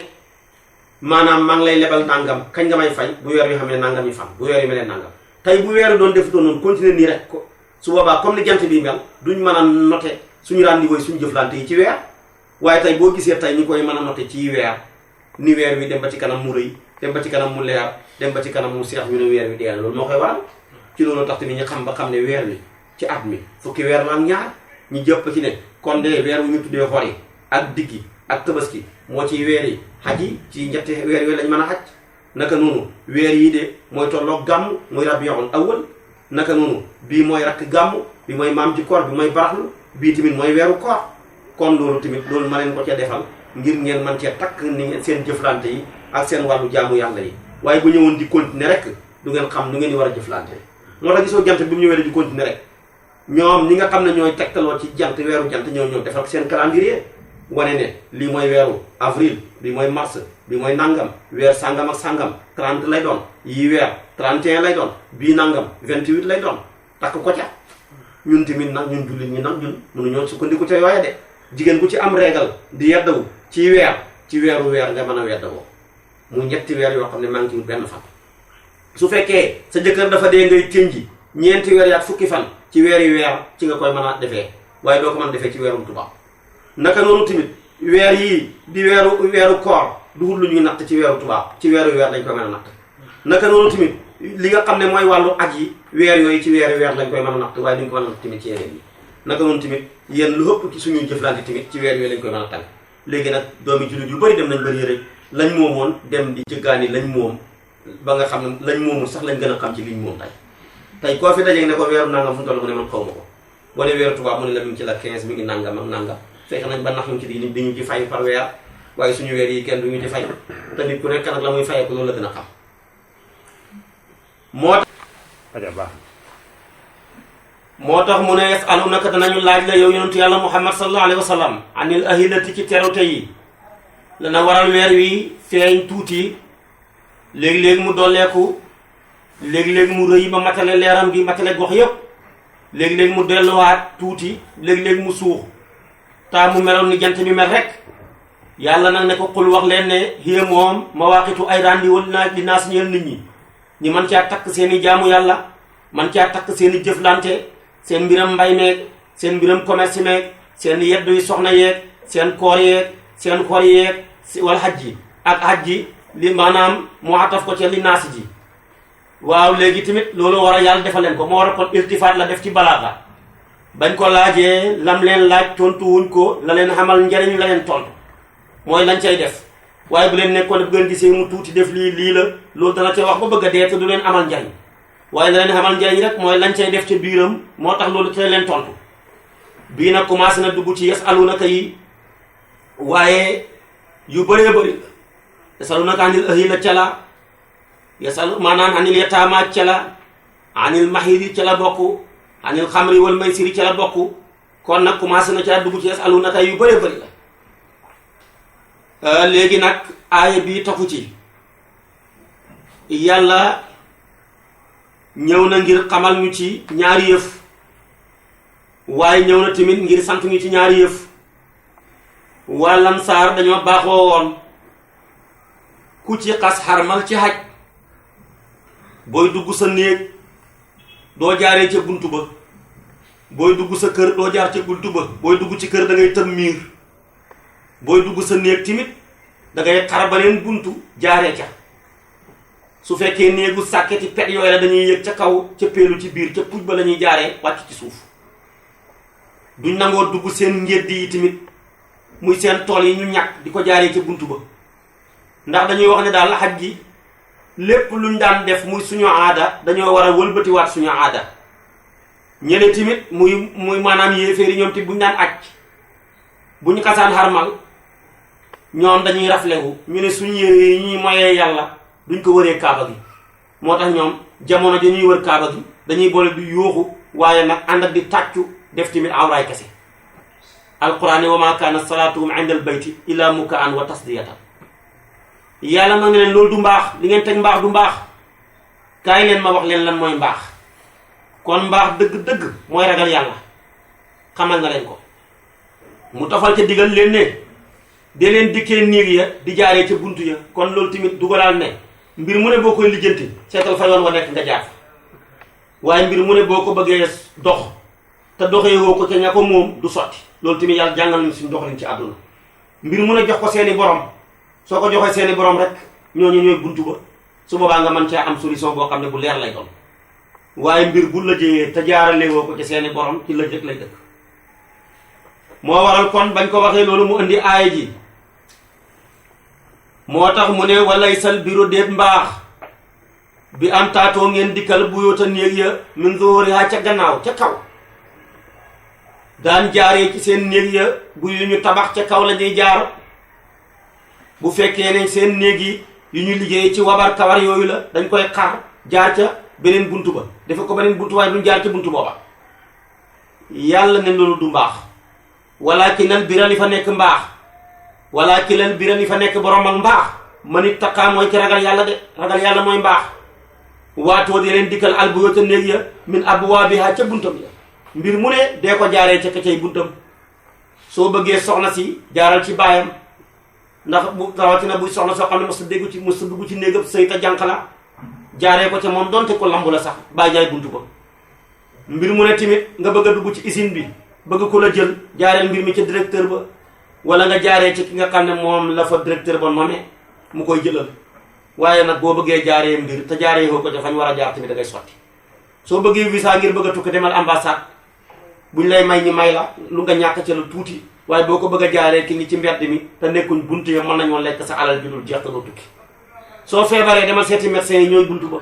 maanaam maa ngi lay lebal nangam kañ nga may fay bu weer wi xam ne nangam yi fan bu weer wi melee nangam tey bu weer doon def doon noonu continuer nii rek ko su boobaa comme ni jant bi mel duñ mën a noter suñu rendez-vous yi suñu jëflante yi ci weer waaye tey boo gisee tey ñu koy mën a noter ci weer ni weer wi dem ba ci kanam mu rëy dem ba ci kanam mu leer dem ba ci kanam mu seex ñu ne weer wi dee na loolu moo koy waral ci loolu tax tamit ñu xam ba xam ne weer wi ci at mi fukki weer la ak ñaar ñu jëpp ci ne kon de weer wu ñu tuddee xor yi ak diggi ak tabaski moo ci weer yi xaj yi ci ñetti weer yooyu lañ mën a xaj naka noonu weer yi de mooy tolloog gàmm muy rabiul awwal naka noonu bii mooy rakk gàmm bi mooy maam ci koor bi mooy baraxlu bii tamit mooy weeru koor kon loolu tamit loolu ma leen ko cee defal ngir ngeen man cee takk ni seen jëflante yi ak seen wàllu jaamu yàlla yi waaye bu ñëwoon di continuer rek du ngeen xam nu ngeen di war a jëflante moo tax gisoo jant bi mu ñëwee di continuer rek ñoom ñi nga xam ne ñooy tegtaloo ci jant weeru jant ñoo defal seen calendrier wane ne lii mooy weeru avril bi mooy mars bi mooy nangam weer sangam ak sangam 30 lay doon yii weer 31 lay doon bii nangam 28 lay doon takk ko ca ñun tamit nag ñun jullit ñi nag ñun mënuñoo sukkandiku ca yooya de jigéen ku ci am régal di yeddawu ci weeru weer nga mën a weddawoo mu ñetti weer yoo xam ne maa ngi ci benn fan su fekkee sa jëkkër dafa dee ngay tënji ñeenti weer yaat fukki fan ci weeri weer ci nga koy mën a defee waaye doo ko mën a defee ci weerum tubaab naka noonu tamit weer yii di weeru koor duhul lu ñuy natt ci weeru tubaab ci weeru weer lañ koy mën a natt naka noonu tamit li nga xam ne mooy wàllu aj yi weer yooyu ci weeri weer lañ koy mën a natt waaye duñ ko mën a natt tamit ci yeneen yi naka noonu tamit yéen lu ëpp ci suñuy jëflante tamit ci weer yooyu lañ koy mën a tànn léegi nag doomi jullit yu bëri dem nañ bëri rek lañ moomoon dem di jëggaani lañ moom ba nga xam ne lañ moomu sax lañ gën a xam ci liñ moom tey koo fi dajeeg ne ko weeru nangam fu mu toll mu ne man xaw ma ko wala weeru tubaab mu ne la mi ngi ci la 15 mi ngi nangam ak nangam fekk nañ ba nax ñu ci di ñu ci fay par weer waaye suñu weer yi kenn du ñu ci fay te nit ku nekk nag la muy fayee ko loolu la gën a xam moo tax mu ne yasalunaka danañu laaj la yow yonentu yàlla muhammad sallallahu alayhi wa sallam anil ahilati ci terute yi dana waral weer wi feeñ tuuti léegi-léegi mu dolleeku léegi-léegi mu rëy ba matale leeram gi matale gox yépp léegi-léegi mu delluwaat tuuti léegi-léegi mu suux taa mu meloon ni jant bi mel rek yàlla nag ne ko xul wax leen ne hiya moom mawaaqitu ay randi wal naa li naas ñeel nit ñi man caa takk seen i jaamu yàlla man caa takk seen i jëflante seen mbiram mbay meeg seen mbiram commerce meeg seen yeddu yi soxna yeeg seen koor yeeg seen xor yeeg wal xaj ji ak xaj ji li maanaam moo ataf ko ci li naas ji waaw léegi tamit loolu war a yàlla defal leen ko moo war a kon iltifaat la def ci balaaga bañ ko laajee lam leen laaj tontu wuñ ko la leen xamal njariñ la leen tontu mooy lañ cay def waaye bu leen nekkoon bu ngeen gisee mu tuuti def lii la loolu dana ca wax ba bëgg a dee te du leen amal njariñ waaye la leen xamal njariñ rek mooy lañ cay def ca biiram moo tax loolu te leen tontu bii nag commencé na dugg ci yasalunaka yi waaye yu bëree bëri yasalunaka anil ahilla ca la maanaam anil yataama ca la anil mahiri ca la bokk anil xamri wal maysiri ca la bokk kon nag commencé na ca dugg ci yasalunaka yu bëree bëri la léegi nag aaya bi taxu ci yàlla ñëw na ngir xamal ñu ci ñaari yëf waaye ñëw na tamit ngir sant ñu ci ñaari yëf waa Lansaar dañoo baaxoo woon ku ci xas xarmal ci xaj booy dugg sa néeg doo jaaree ca buntu ba booy dugg sa kër doo jaar ca buntu ba booy dugg ci kër da ngay tëm miir booy dugg sa néeg timit da ngay xar beneen buntu jaaree ca su fekkee néegu sàkketi pet yooyu la dañuy yëg ca kaw ca peelu ci biir ca puj ba la ñuy jaaree wàcc ci suuf duñ nangoo dugg seen ngédd yi tamit muy seen tool yi ñu ñàkk di ko jaaree ca buntu ba ndax dañuy wax ne daal xaj gi lépp luñ daan def muy suñu aada dañoo war a wëlbatiwaat suñu aada ñeneen tamit muy maanaam yéeféeri ñoom tamit buñ daan aj buñ xasaan xarmal ñoom dañuy raflewu ñu ne suñu yére yi ñuy moyee yàlla duñ ko wëree kaaba gi moo tax ñoom jamono ja ñuy wër kaaba gi dañuy boole du yuuxu waaye nag ànd ak di tàccu def tamit awraay kese alquran ne wa ma kaana salaatuhum inda al bayti illa mukaan wa tasdiyatan yàlla na nga leen loolu du mbaax li ngeen teg mbaax du mbaax kaay leen ma wax leen lan mooy mbaax kon mbaax dëgg-dëgg mooy ragal yàlla xamal na leen ko mu tofal ca digal leen ne de leen dikkee néeg ya di jaaree ca buntu ya kon loolu tamit dugalaal ne mbir mu ne boo koy lijjanti seetal fa yoon wa nekk nga jaar fa waaye mbir mu ne boo ko bëggee dox te doxee woo ko ca ña ko moom du sotti loolu tamit yàlla jàngal nañu suñu doxalin ci àdduna mbir mu ne jox ko seeni borom soo ko joxee seeni borom rek ñooñu ñooy buntu ba su boobaa nga mën caa am solution boo xam ne bu leer lay doon waaye mbir bu la jëyee te jaarale woo ko ci seeni borom ci la jëkk lay dëkk moo waral kon bañ ko waxee loolu mu indi aaya ji moo tax mu ne walay sal biro déet mbaax bi am taatoo ngeen dikkal bu yoota néeg ya min zuhuriha ca gannaaw ca kaw daan jaaree ci seen néeg ya bu yu ñu tabax ca kaw la ñuy jaar bu fekkee ne seen néeg yi yu ñu liggéey ci wabar kawar yooyu la dañ koy xar jaar ca beneen buntu ba dafa ko beneen buntu waaye duñ jaar ca buntu booba yàlla ne loolu du mbaax walaakinal birra li fa nekk mbaax walaakinal birra li fa nekk borom ak mbaax man ittaqaa mooy ki ragal yàlla de ragal yàlla mooy mbaax waatoo di leen dikkal al buyuuta néeg ya min abwaabihaa ca buntam ya mbir mu ne dee ko jaaree ca ka cay buntam soo bëggee soxna si jaaral ci baayam ndax bu rawatina buy soxna soo xam ne mos a dugg ci néegam sëy ta jànq la jaaree ko ca moom donte ko lambu la sax bàyyi jaay buntu ba mbir mu ne tamit nga bëgg a dugg ci usine bi bëgg ko la jël jaareel mbir mi ca directeur ba wala nga jaaree ci ki nga xam ne moom la fa directeur ba nommé mu koy jëlal waaye nag boo bëggee jaaree mbir te jaaree ko ca fañ war a jaar tamit da ngay sotti soo bëggee visa ngir bëgg a tukki demal ambassade buñ lay may ñi may la lu nga ñàkk ca la tuuti waaye boo ko bëgg a jaaree ki ngi ci mbedd mi te nekkuñ buntu ya mën nañoo lekk sa alal ju dul jeex te doo tukki soo feebaree demal seeti médecin yi ñooy buntu ba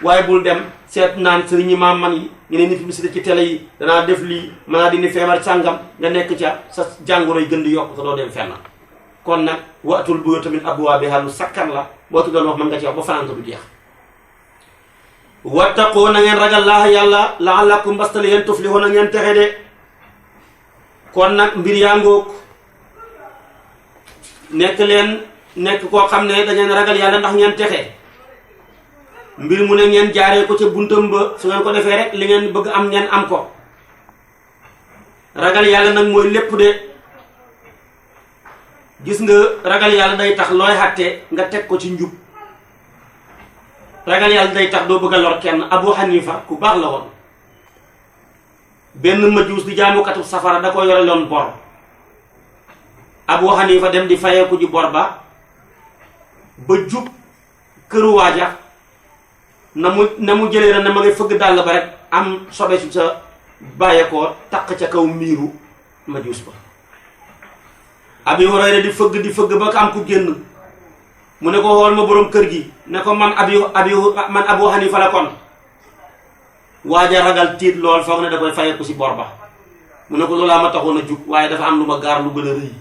waaye bul dem seet naan sëriñ ñi maam man yi ñu ne nit publicité ci télé yi danaa def lii mën naa dindi feebar sàngam nga nekk ca sa jàngoro yi gën di yokk te doo dem fenn kon nag waatul buyuuta min abwaabihaa lu sakkan la boo ci doon wax mën nga ci wax ba fanaan du jeex wattaqoo na ngeen ragal laaha yàlla la'allakum mbastale yéen tuflihoo na ngeen texe de kon nag mbir yaa ngoog nekk koo xam ne da ngeen ragal yàlla ndax ngeen texe mbir mu ne ngeen jaaree ko ca buntam ba su ngeen ko defee rek li ngeen bëgg am ngeen am ko ragal yàlla nag mooy lépp de gis nga ragal yàlla day tax looy xàtte nga teg ko ci njub ragal yàlla day tax doo bëgg a lor kenn Abu Hanifa ku baax la woon benn majuus di jaamukatu safara da ko yore loon bor Abu Hanifa dem di fayeeku ji bor ba jub këru waaja na mu jëlee na ma ngay fëgg dàll ba rek am sobe su sa bàyyeekoo taq ca kaw miiru majuus ba Abi Hurayra di fëgg ba am ku génn mu ne ko xool ma borom kër gi ne ko man Abu Hanifa la kon waaja ragal tiit lool foog ne da koy fayeeku si bor ba mu ne ko loolaa ma taxoon a jug waaye dafa am lu ma gaar lu gën a rëy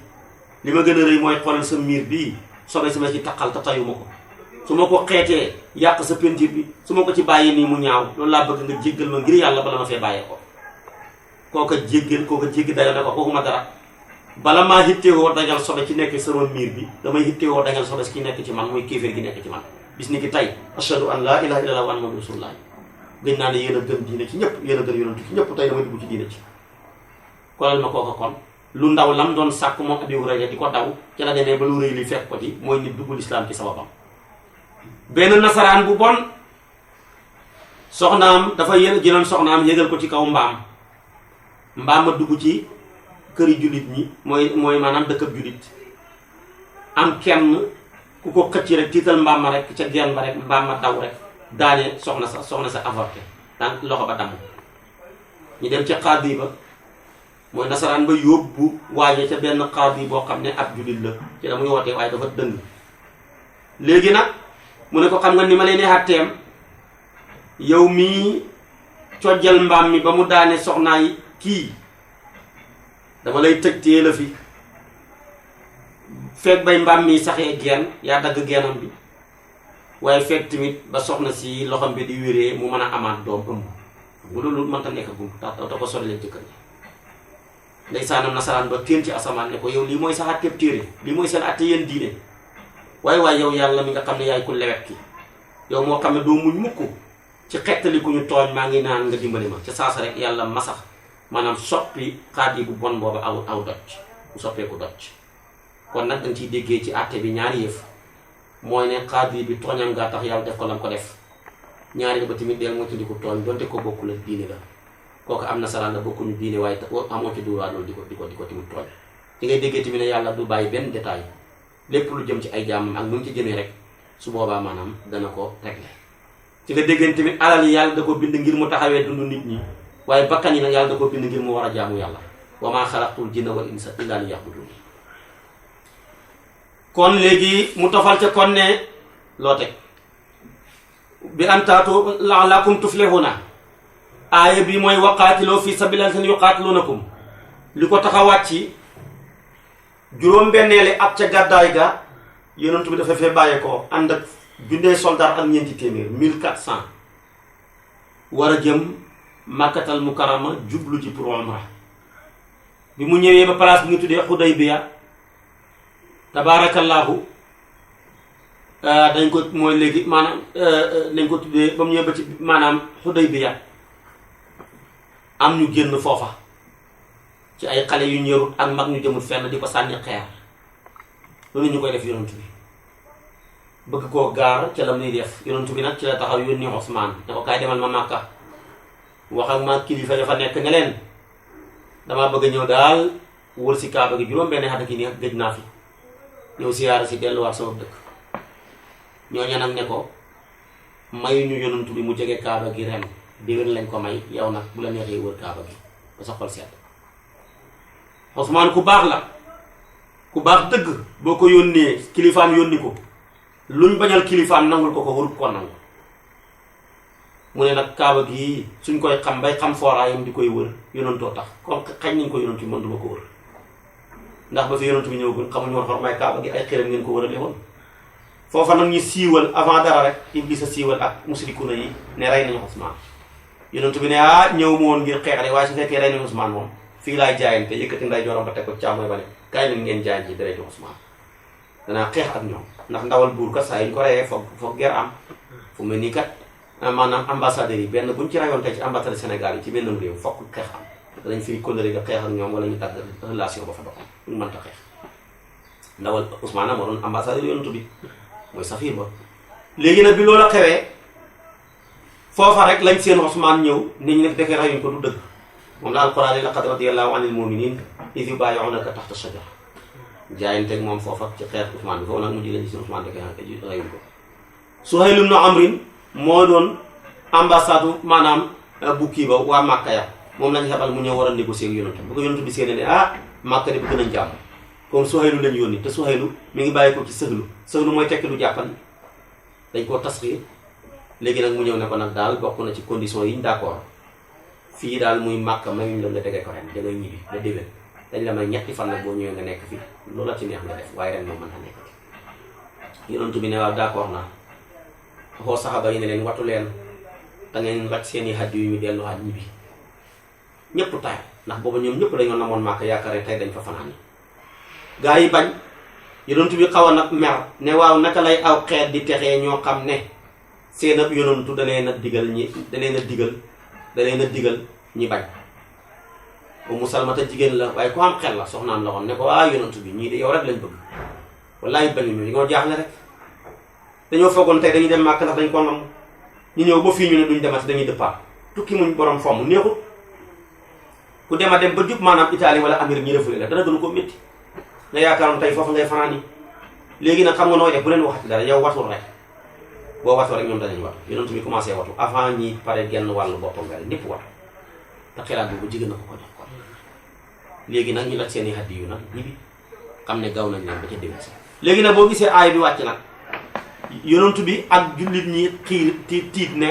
li ma gën a rëy mooy xoolal sa miir bii sobe si ma ci taqal te tayuma ko su ma ko xeetee yàq sa peinture bi su ma ko ci bàyyi nii mu ñaaw loolu laa bëgg nga jéggal ma ngir yàlla bala ma fee bàyyee ko kooka jéggi dayo ne ko waxuma dara bala maa hittewoo dañal sobe ci nekk sama miir bi damay hittewoo dañal sobe ci nekk ci man mooy kéeféer gi nekk ci man bis ni ki tey ashhadu an laa ilaaha illallaah wa anna muhammadan rasuulullaah gën naa ne yéen a gën diine ci ñëpp yéen a gën yonentu ci ñëpp tey damay dugg ci diine ci kolal ma kooka kon lu ndaw lam doon sàkk moom Abi Hurayra di ko daw ci la demee ba lu rëy li fekk ko ci mooy nit duggul islaam ci sababam benn nasaraan bu bon soxnaam dafa jëloon soxnaam yégal ko ci kaw mbaam ma dugg ci këri jullit ñi mooy maanaam dëkkab jullit am kenn ku ko xëcc rek tiital mbaam ma rek ca genn ba rek mbaam ma daw rek daane soxna sa avorté daan loxo ba damm ñu dem ca xaadi ba mooy nasaraan ba yóbbu waaye ca benn xaadi boo xam ne ab jullit la ci la muy wootee waaye dafa dëng léegi nag mu ne ko xam nga ni ma leen di xàtteem yow mii cojjal mbaam mi ba mu daane soxnaay kii dama lay tëj téye la fi fekk bay mbaam mi saxee geen yaa dagg geenam bi waaye fekk tamit ba soxna si loxam bi di wéree mu mën a amaat doom ëmb bu loolu mënta nekk gum te ko sori leen ci kër gi ndeysaanam nasaraan ba téen ci asamaan ne ko yow lii mooy sa àtteeb téere lii mooy seen àtte yéen diine waaye yow yàlla mi nga xam ne yaay ku lewet ki yow moo xam ne doo muñ mukk ci xettali ku ñu tooñ maa ngi naan nga dimbali ma ca saasa rek yàlla masax maanaam soppi xaadi bu bon boobu aw doj bu soppeeku doj kon nag danga ciy déggee ci àtte bi ñaari yëf mooy ne xaadi bi tooñam ngaa tax yàlla def ko lam ko def ñaari ba tamit deel moo tuddi ko tooñ donte ko bokkul ak diine la kooku am nasaraan la bokkuñu diine waaye amoo ci duwaa loolu di ko tamit tooñ ci ngay déggee tamit ne yàlla du bàyyi benn détail lépp lu jëm ci ay jaamam ak nu mu ci jëmee rek su boobaa maanaam dana ko régler. ci nga déggeen tamit alal yi yàlla da ko bind ngir mu taxawee dund nit ñi waaye bakkan yi nag yàlla da ko bind ngir mu war a jaamu yàlla wa maa xalaqtul jinna wal insa illa liya'budun. kon léegi mu tofal ca kon ne loo teg bi an taatu la'allakum tuflihuna aaya bi mooy waqaatiloo fi sabilillahi yuqaatilunakum li ko tax a wàcc juróom-benneeli at ca gàddaay ga yonent bi dafa fee bàyyee ko ànd ak junne soldat ak ñeenti téeméer 1400 war a jëm Makkatal Mukarrama jublu ci pour umra bi mu ñëwee ba place bi nga tuddee Xudaybiya tabaarakallaahu dañ ko mooy léegi maanaam dañ ko tuddee ba mu ñëwee ba ci maanaam Xudaybiya am ñu génn foofa ci ay xale yu ñërut ak mag ñu jëmul fenn di ko sànni xeer loolu ñu koy def yonent bi bëgg koo gaar ca la muy def yonent bi nag ci la taxaw yónni Usmaan ne ko kaay demal ma Màkka wax ak ma kilifa ya fa nekk nga leen damaa bëgg a ñëw daal wër si Kaaba gi juróom-benn at ak yi nii gëj naa fi ñëw siyaara si delluwaat sama dëkk ñooñu nag ne ko mayuñu yonent bi mu jege Kaaba gi ren déwén lañ ko may yow nag bu la neexee wër Kaaba gi ba sa xol sedd Usmaan ku baax la ku baax dëgg boo ko yónnee kilifaam yónni ko luñ bañal kilifaam nangul ko warut ko nangu mu ne nag Kaaba gi suñ koy xam bay xam fooraayam di koy wër yonantoo tax comme xañ nañ ko yonantu bi man duma ko wër ndax ba fi yonantu bi ñëwagul xamuñu woon xormaay Kaaba gi ay xëram ngeen ko wërale woon foofa nag ñu siiwal avant dara rek Iblis a siiwal ak musrikuna yi ne rey nañu Usmaan yonantu bi ne ñëw mu woon ngir xeexale waaye su fekkee rey nañu Usmaan moom fii laay jaayante yëkkati nday joram ba teg ko càmmooy ba ne kaay leen ngeen jaay ci deretu Usmaan danaa xeex ak ñoom ndax ndawal buur kat saa yu ñu ko reyee foog ger am fu mel nii kat maanaam ambassadeurs yi benn buñ ci rayoon tey ci ambassade Sénégal yi ci benn réew fokk xeex am danañ fiy kóllëre nga xeex ak ñoom wala ñu dagg relation ba fa doxam ñu mënta xeex ndawal Ousmane moo doon ambassadeur yonent bi mooy safiir ba léegi nag bi loola xewee foofa rek lañ seen Ousmane ñëw nit ñi nag defee rayuñ ko du dëgg moom la alquran yi laqad radiyallahu anil mu'minin iz yubayyi'unaka tahta shajara jaayanteeg moom foofa ci xeex Ousmane bi foofu nag mu ji lañ seen Ousmane defee rayuñ ko Suhayl ibn Amr moo doon ambassade maanaam bu kii ba waa Màkka ya moom lañ xebal mu ñëw war a négocier ak yonent bu ko yonent bi séenee ne Màkka de bëgg nañ jàmm comme Suhaylu lañ yónni te Suhaylu mi ngi bàyyi ko ci sëhlu mooy tekki lu jàppandi dañ koo tasxiir léegi nag mu ñëw ne ko nag daal bokk na ci condition yi ñu d'accord fii daal muy Màkka mayuñ la nga tegee ko ren da ngay ñibbi da déwén dañ la may ñetti fan nag boo ñëwee nga nekk fii loolu la ci neex nga def waaye ren moom mën na nekk yonent bi ne waaw d'accord naa xoo saxaaba yi ne leen watu leen da ngeen raj seeni xaj yu ñu delluwaat ñibbi ñëpp taay ndax booba ñoom ñëpp dañoo namoon Màkka yaakaar tey dañ fa fanaan gaa yi bañ yonent bi xaw a nag mer ne waaw naka lay aw xeet di texee ñoo xam ne seen ab yonantu da leen a digal ñi bañ Ummu Salmata jigéen la waaye ku am xel la soxnaam la woon ne ko yonantu bi ñii de yow rek lañ bëgg wallaay bañuñu li nga jaaxle rek dañoo foogoon tey dañuy dem Màkka ndax dañ ko nam ñu ñëw ba fii ñu ne duñ demati dañuy dëppaat tukki muñ borom fomm neexut ku dem ba jub maanaam Italie wala Amérique ñu refule la dara gënu ko métti nga yaakaaroon tey foofu ngay fanaan yi léegi nag xam nga nooy def bu leen waxati dara yow watul rek boo watoo rek ñoom danañ watu yonent bi commencé watu avant ñi pare genn wàllu boppam nga ñëpp watu te xelaat boobu jigéen na ko jox ko léegi nag ñu laj seen i xaddi yu nag ñibbi xam ne gaw nañ leen ba ca déwén si léegi nag boo gisee aay bi wàcc nag yonent bi ak jullit ñi tiit ne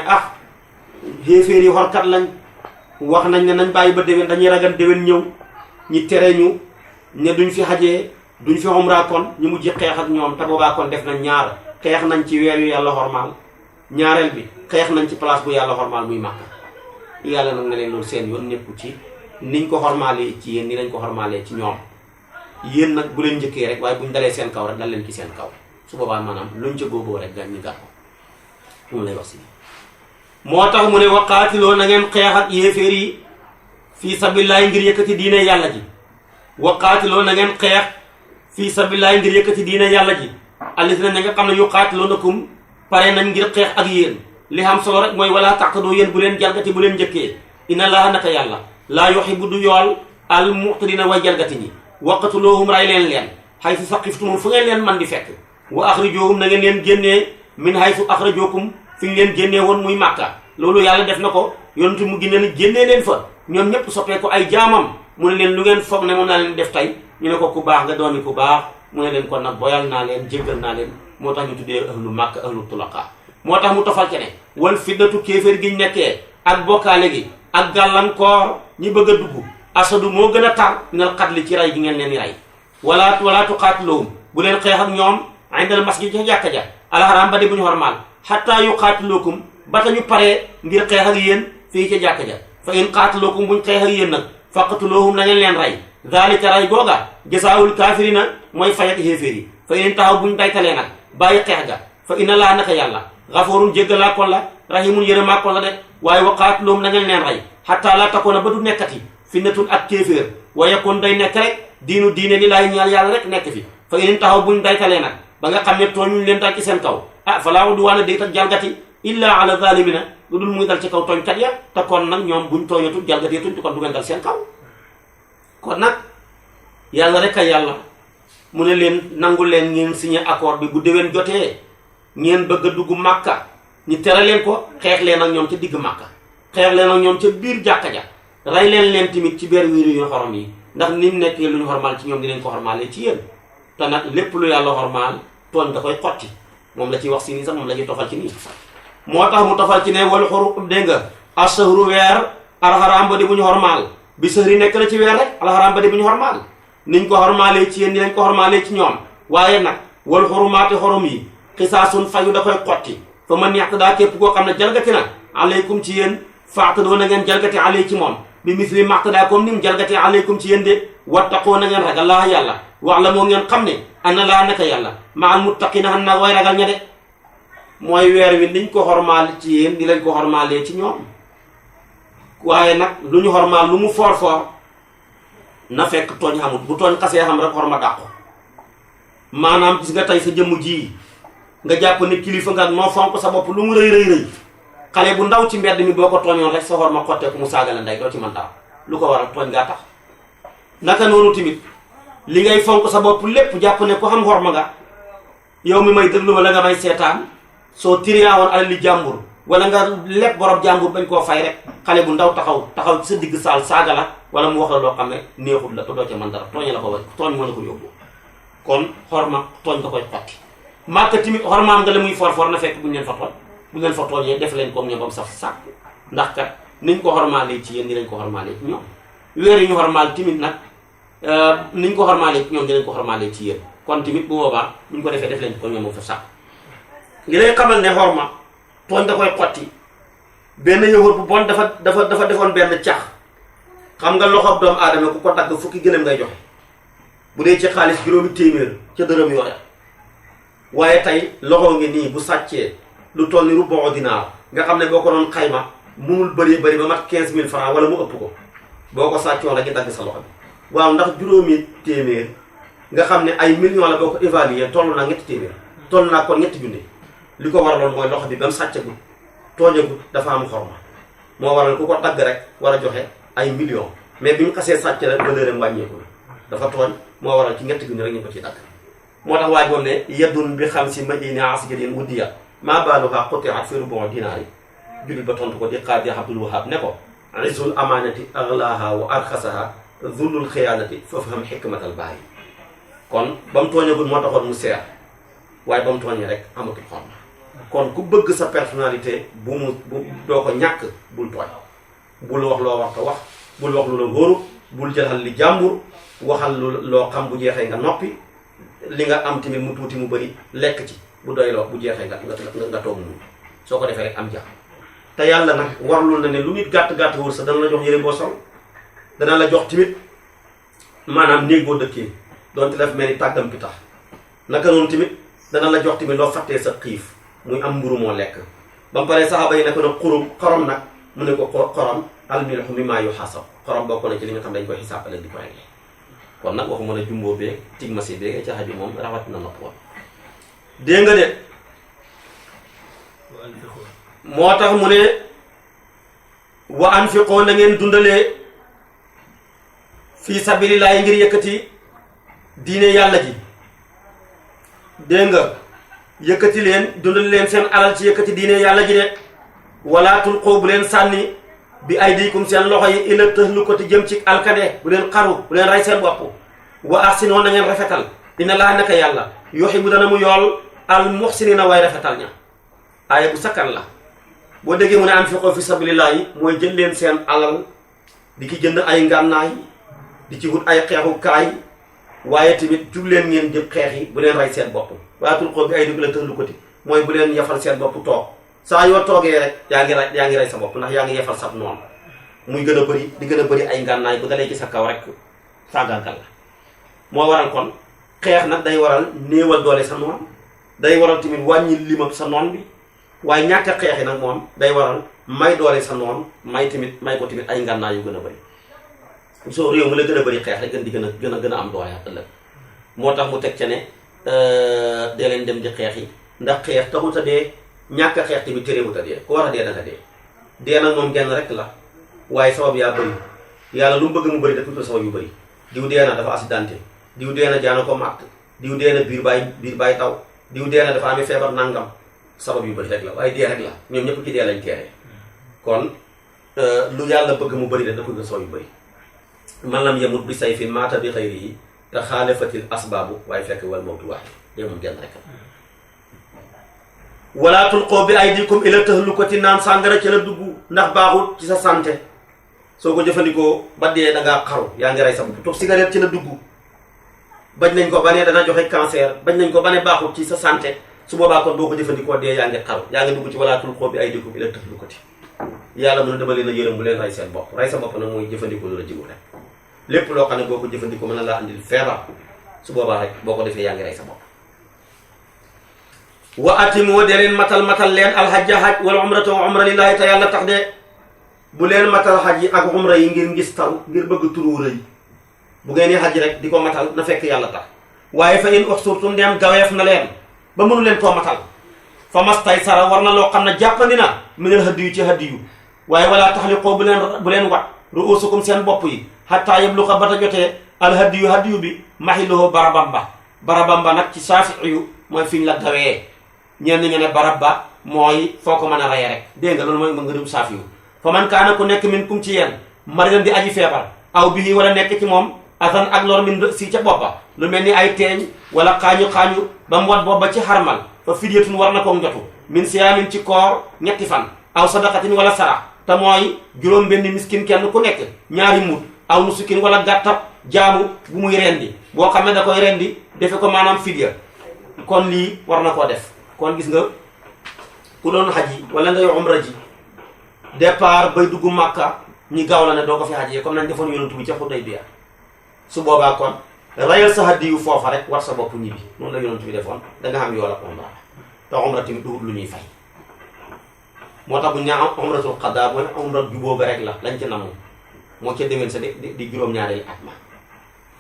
xéeféer yi xorkat lañ wax nañ ne nañ bàyyi ba déwén dañuy ragal déwén ñëw ñi tere ñu ne duñ fi xajee duñ fi umra kon ñu mujj xeex ak ñoom te boobaa kon def nañ ñaar xeex nañ ci weer yu yàlla xormaal ñaareel bi xeex nañ ci place bu yàlla xormaal muy Màkka yàlla nag ne leen loolu seen yoon nekku ci niñ ko xormaalee ci yéen ni lañ ko xormaalee ci ñoom yéen nag bu leen njëkkee rek waaye buñ dalee seen kaw rek dal leen ci seen kaw su boobaa maanaam luñ ca góoboo rek gan ñi gàtt ko mu lay wax si moo tax mu ne waqaatiloo na ngeen xeex ak yéeféer yi fii sabilillahi ngir yëkkati diine yàlla ji waqaatiloo na ngeen xeex fii sabilillahi ngir yëkkati diine yàlla ji allisina ne nga xam ne yuqaatiloonakum pare nañ ngir xeex ak yéen li xam solo rek mooy wala taqtadoo yéen bu leen jalgati bu leen njëkkee inna allaha naka yàlla laa yuhibbu du yool al mu'tadina way jalgati ñi waqatuloohum ray leen haysu saqiftumum fu ngeen leen man di fekk wa axrijuhum na ngeen leen génnee min haysu axrajukum fi ñu leen génnee woon muy Màkka loolu yàlla def na ko yonent mu gi ne génnee leen fa ñoom ñëpp soppee ko ay jaamam mu ne leen lu ngeen foog ne moom naa leen def tey ñu ne ko ku baax nga doomi ku baax mu ne leen kon nag boyal naa leen jéggal naa leen moo tax ñu tuddee ahlu Màkka ahlu tulaqa moo tax mu tofal ci ne wal fitnatu kéeféer gi ñu nekkee ak bokkaale gi ak gàllankoor ñi bëgg a dugg asadu moo gën a tar minal qatli ci rey gi ngeen leen di rey wala tuqaatiluhum bu leen xeex ak ñoom indal masjid ca jàkka ja alxaraam ba di bu ñu xormaal xataa yuqaatilukum ba ta ñu paree ngir xeex ak yéen fii ca jàkka ja fa in qaatilukum buñ xeex ak yéen nag faqtuluhum na ngeen leen rey zaalika rey googa jasaawul kaafirina mooy fay ak xéeféer yi fa in taxaw buñ daytalee nag bàyyi xeex ga fa inna laa naka yàlla xafoorun jéggalaa kon la rahimun yërëmaa kon la de waaye wa qaatiluhum na ngeen leen rey xataa laa takoona ba du nekkati fitnatun ak kéeféer wa yakun day nekk rek diine li laay ñaal yàlla rek nekk fi fa in taxaw buñ daytalee nag ba nga xam ne tooñuñ leen dal ci seen kaw falaa udwaana déet ak jalgati illa ala zalimina lu dul muy dal ci kaw tooñkat ya te kon nag ñoom buñ tooñatul jalgateetuñ kon du ngeen dal seen kaw kon nag yàlla rek a yàlla mu ne leen nangu leen ngeen signé accord bi bu déwén jotee ngeen bëgg a dugg Màkka ñu tere leen ko xeex leen ak ñoom ca digg Màkka xeex leen ak ñoom ca biir jàkka ja rey leen tamit ci biir wiiru yu xorom yi ndax ni mu nekkee lu ñu xormaal ci ñoom dinañ ko xormaalee ci yéen te nag lépp lu yàlla xormaal tooñ da koy xotti moom la ciy wax si nii sax moom la ñuy tofal ci nii moo tax mu tofal ci ne wal xuru dégg nga asahru weer alxaraam ba di bu ñu xormaal bi sahri nekk na ci weer rek alxaraam ba di bu ñu xormaal niñ ko xormaalee ci yéen dinañ ko xormaalee ci ñoom waaye nag wal xurumaati xorom yi xisaasun fayu da koy xotti fa man yaxtadaa képp koo xam ne jalgati na aleykum ci yéen faatadoo na ngeen jalgati aley ci moom bi misli maxtadaa comme ni mu jalgati aleykum ci yéen de wattaqoo na ngeen ragal laa yàlla wax la moo ngeen xam ne ana laa naka yàlla maal muttaqina xam naa way ragal ña de mooy weer wi niñ ko xormaal ci yéen di lañ ko xormaalee ci ñoom waaye nag lu ñu xormaal lu mu foor foor na fekk tooñ xamul bu tooñ xasee xam rek xorma dàqu maanaam gis nga tey sa jëmm ji nga jàpp ne kilifa nga noo fonk sa bopp lu mu rëy rëy xale bu ndaw ci mbedd mi boo ko tooñoon rek sa xorma xotteeku mu saaga la ndey doo ci mën dara lu ko waral tooñ ngaa tax naka noonu tamit li ngay fonk sa bopp lépp jàpp ne ko xam xorma nga yow mi may déglu wala nga may seetaan soo tiriyaawoon alal li jàmbur wala nga lépp borom jàmbur bañ koo fay rek xale bu ndaw taxaw ci sa digg saal saaga la wala mu wax la loo xam ne neexul la te doo ca mën dara tooñe la ko war tooñ moo la ko yóbbu kon xorma tooñ nga koy xotti Màkka tamit xormaam nga la muy for na fekk buñ leen fa tooñ bu ngeen fa tooñee def leen comme ñoom bam saf sàkk ndax kat niñ ko xormaalee ci yéen ni lañ ko xormaalee ci ñoom weer yi ñu xormaal tamit nag niñ ko xormaalee ci ñoom dinañ ko xormaalee ci yéen kon tamit bu boobaa buñ ko defee def leen comme ñoom bam saf sàkk li lay xamal ne xorma tooñ da koy xotti benn yëwër bu bon dafa defoon benn cax xam nga loxob doomu aadama ku ko dagg fukki gëlëm ngay joxe bu dee ci xaalis juróomi téeméer ca dërëm yore waaye tey loxo ngi nii bu sàccee lu toll ni rubu dinaar nga xam ne boo ko doon xayma munul bëri ba mat 15000 francs wala mu ëpp ko boo ko sàccoon rek ñu dagg sa loxo bi waaw ndax juróomi téeméer nga xam ne ay millions la boo ko évaluer toll naa ñetti téeméer toll naa kon ñetti junne li ko waraloon mooy loxo bi ba mu sàccagul tooñagul dafa am xorma moo waral ku ko dagg rek war a joxe ay millions mais bi mu xasee sàcc rek valeur am wàññeeku dafa tooñ moo waral ci ñetti junne rek ñu ko ciy dagg moo tax waaj moom ne yeddun bi xam si madini asgadin wuddiya maa baaluhaa qutiat fi rubu dinaari jullit ba tontu ko di qaadi Abdul Wahab ne ko izzul amaanati aglaha wa arxasaha zullul xiyaanati fafham xikmatal baari kon ba mu tooñagul moo taxoon mu seer waaye ba mu tooñee rek amatul xorma kon ku bëgg sa personnalité bu doo ko ñàkk bul tooñ bul wax loo war ko wax bul wax lu la wóoru bul jëlal li jàmbur waxal loo xam bu jeexee nga noppi li nga am tamit mu tuuti mu bëri lekk ci bu doy loo bu jeexee nga toog mu soo ko defee rek am jàmm te yàlla nag warlul na ne lu nit gàtt wër sa dana la jox yére boo sol dana la jox tamit maanaam néeg boo dëkkee doonte daf mel ni tàggam bi tax naka noonu tamit dana la jox tamit loo fàttee sa xiif muy am mburu moo lekk ba mu paree saxaaba yi ne ko nag xorom nag mu ne ko xorom almilhu mimmaa yuhasab xorom bokk na ci li nga xam dañ koy xisaab ëllëg di ko réglé kon nag waxuma ne jumboo beeg tigmasi beeg ca xaj bi moom rawat na nopp woon dégg nga de moo tax mu ne wa anfiqoo na ngeen dundalee fii sabilillahi ngir yëkkati diine yàlla ji dégg nga yëkkati leen dundal leen seen alal ci yëkkati diine yàlla ji de wala tulqu bu leen sànni bi aydikum seen loxo yi ila tahlukati jëm ci alkade bu leen xaru bu leen rey seen bopp wa ahsinu na ngeen rafetal inna laa naka yàlla yuhibbu dana mu yool al muhsinina way rafetal ña aaya bu sakkan la boo déggee mu ne anfiqu fi sabilillahi mooy jël leen seen alal di ki jënd ay ngànnaay di ci wut ay xeexukaay waaye tamit jug leen ngeen jëm xeex yi bu leen rey seen bopp waa tulqu bi aydikum ila tahlukati mooy bu leen yafal seen bopp toog saa yoo toogee rek yaa ngi rey sa bopp ndax yaa ngi yefal sab noonu muy gën a bëri di gën a bëri ay ngànnaay bu dalee ci sa kaw rek faagaagal la moo waral kon xeex nag day waral néewal doole sa noon day waral tamit wàññi limam sa noon bi waaye ñàkk a xeexi nag moom day waral may doole sa noon may ko tamit ay ngànnaay yu gën a bëri soo réew mu la gën a bëri xeex rek gën a am doole ëllëg moo tax mu teg ca ne dee leen dem di xeex yi ndax xeex taxut a dee ñàkk a xeex tamit téréwut a dee ku war a dee da nga dee nag moom genn rek la waaye sabab yaa bëri yàlla lu mu bëgg mu bëri daf ko sabab yu bëri diw dee na dafa accidenté diw dee na jaana ko màtt diw dee na biir baay taw diw dee na dafa amee feebar nangam sabab yu bëri rek la waaye dee rek la ñoom ñëpp ci dee lañ teeree kon lu yàlla bëgg mu bëri da ko sabab yu bëri man lam yamut bi sayfin maata bi xayri yi te xaalifatil asbaabu waaye fekk wal mawtu waaxid dee moom genn rek la wala tulqoo bi aydikum ila tahlukati naan sàngara ci la dugg ndax baaxul ci sa santé soo ko jëfandikoo ba dee da ngaa xaru yaa ngi rey sa bopp toog cigarette ci la dugg bañ nañ ko ba ne dana joxe cancer bañ nañ ko ba ne baaxul ci sa santé su boobaa kon boo ko jëfandikoo dee yaa ngi xaru yaa ngi dugg ci wala tulqoo bi aydikum ila tahlukati yàlla mën a dama leen a yërëm bu leen rey seen bopp rey sa bopp nag mooy jëfandikoo lu la jiwu rek lépp loo xam ne boo ko jëfandikoo mën na laa andil feebar su boobaa rek boo ko defee yaa ngi rey sa bopp wa atimoo de leen matal leen alhajja haj wala umrata wa umra lillahi te yàlla tax de bu leen matal haj yi ak umra yi ngir ngis taw ngir bëgg turu rëy bu ngeen di haj rek di ko matal na fekk yàlla tax waaye fa in uxsurtum ndeem gaweef na leen ba mënu leen koo matal fa mastay sara war na loo xam ne jàppandi na minal hadiyu ci hadiyu waaye wala taxliqoo bu leen wat ruusukum seen bopp yi hatta yabluqa ba ta jotee al hadiyu bi mahilluhu barabam ba nag ci saafi yu mooy fiñ la gawee ñenn ñi ne barab ba mooy foo ko mën a reye rek dégg nga loolu mooy ma ngërum saafi yu fa man kaana ku nekk min kum ci yéen maridan di aji feebar aw bihi wala nekk ci moom asan ak lor min si ca boppa lu mel ni ay teeñ wala xaañu ba mu wat boppa ci xarmal fa fidyatun war na ko njotu min siyaamin ci koor ñetti fan aw sadaqatin wala sarax te mooy juróom benn miskin kenn ku nekk ñaari mut aw nusukin wala gàttab jaamu bu muy rendi boo xam ne da koy rendi defe ko maanaam fidya kon lii war na koo def kon gis nga ku doon xaj yi wala ngay umra ji départ bay dugg Makka ñi gaaw la ne doo ko fi xaj yi comme nañ defoon yonent bi ca Xudaybiya su boobaa kon rayal sa hadiyu foofa rek war sa bopp ñibbi noonu la yonent bi defoon da nga xam yoo la umra te umra tamit duwut lu ñuy fay moo tax bu ñu ñaa umratul qada mooy umra jubóo ba rek la lañ ci namu moo ca déwén sa di juróom-ñaareelu at ma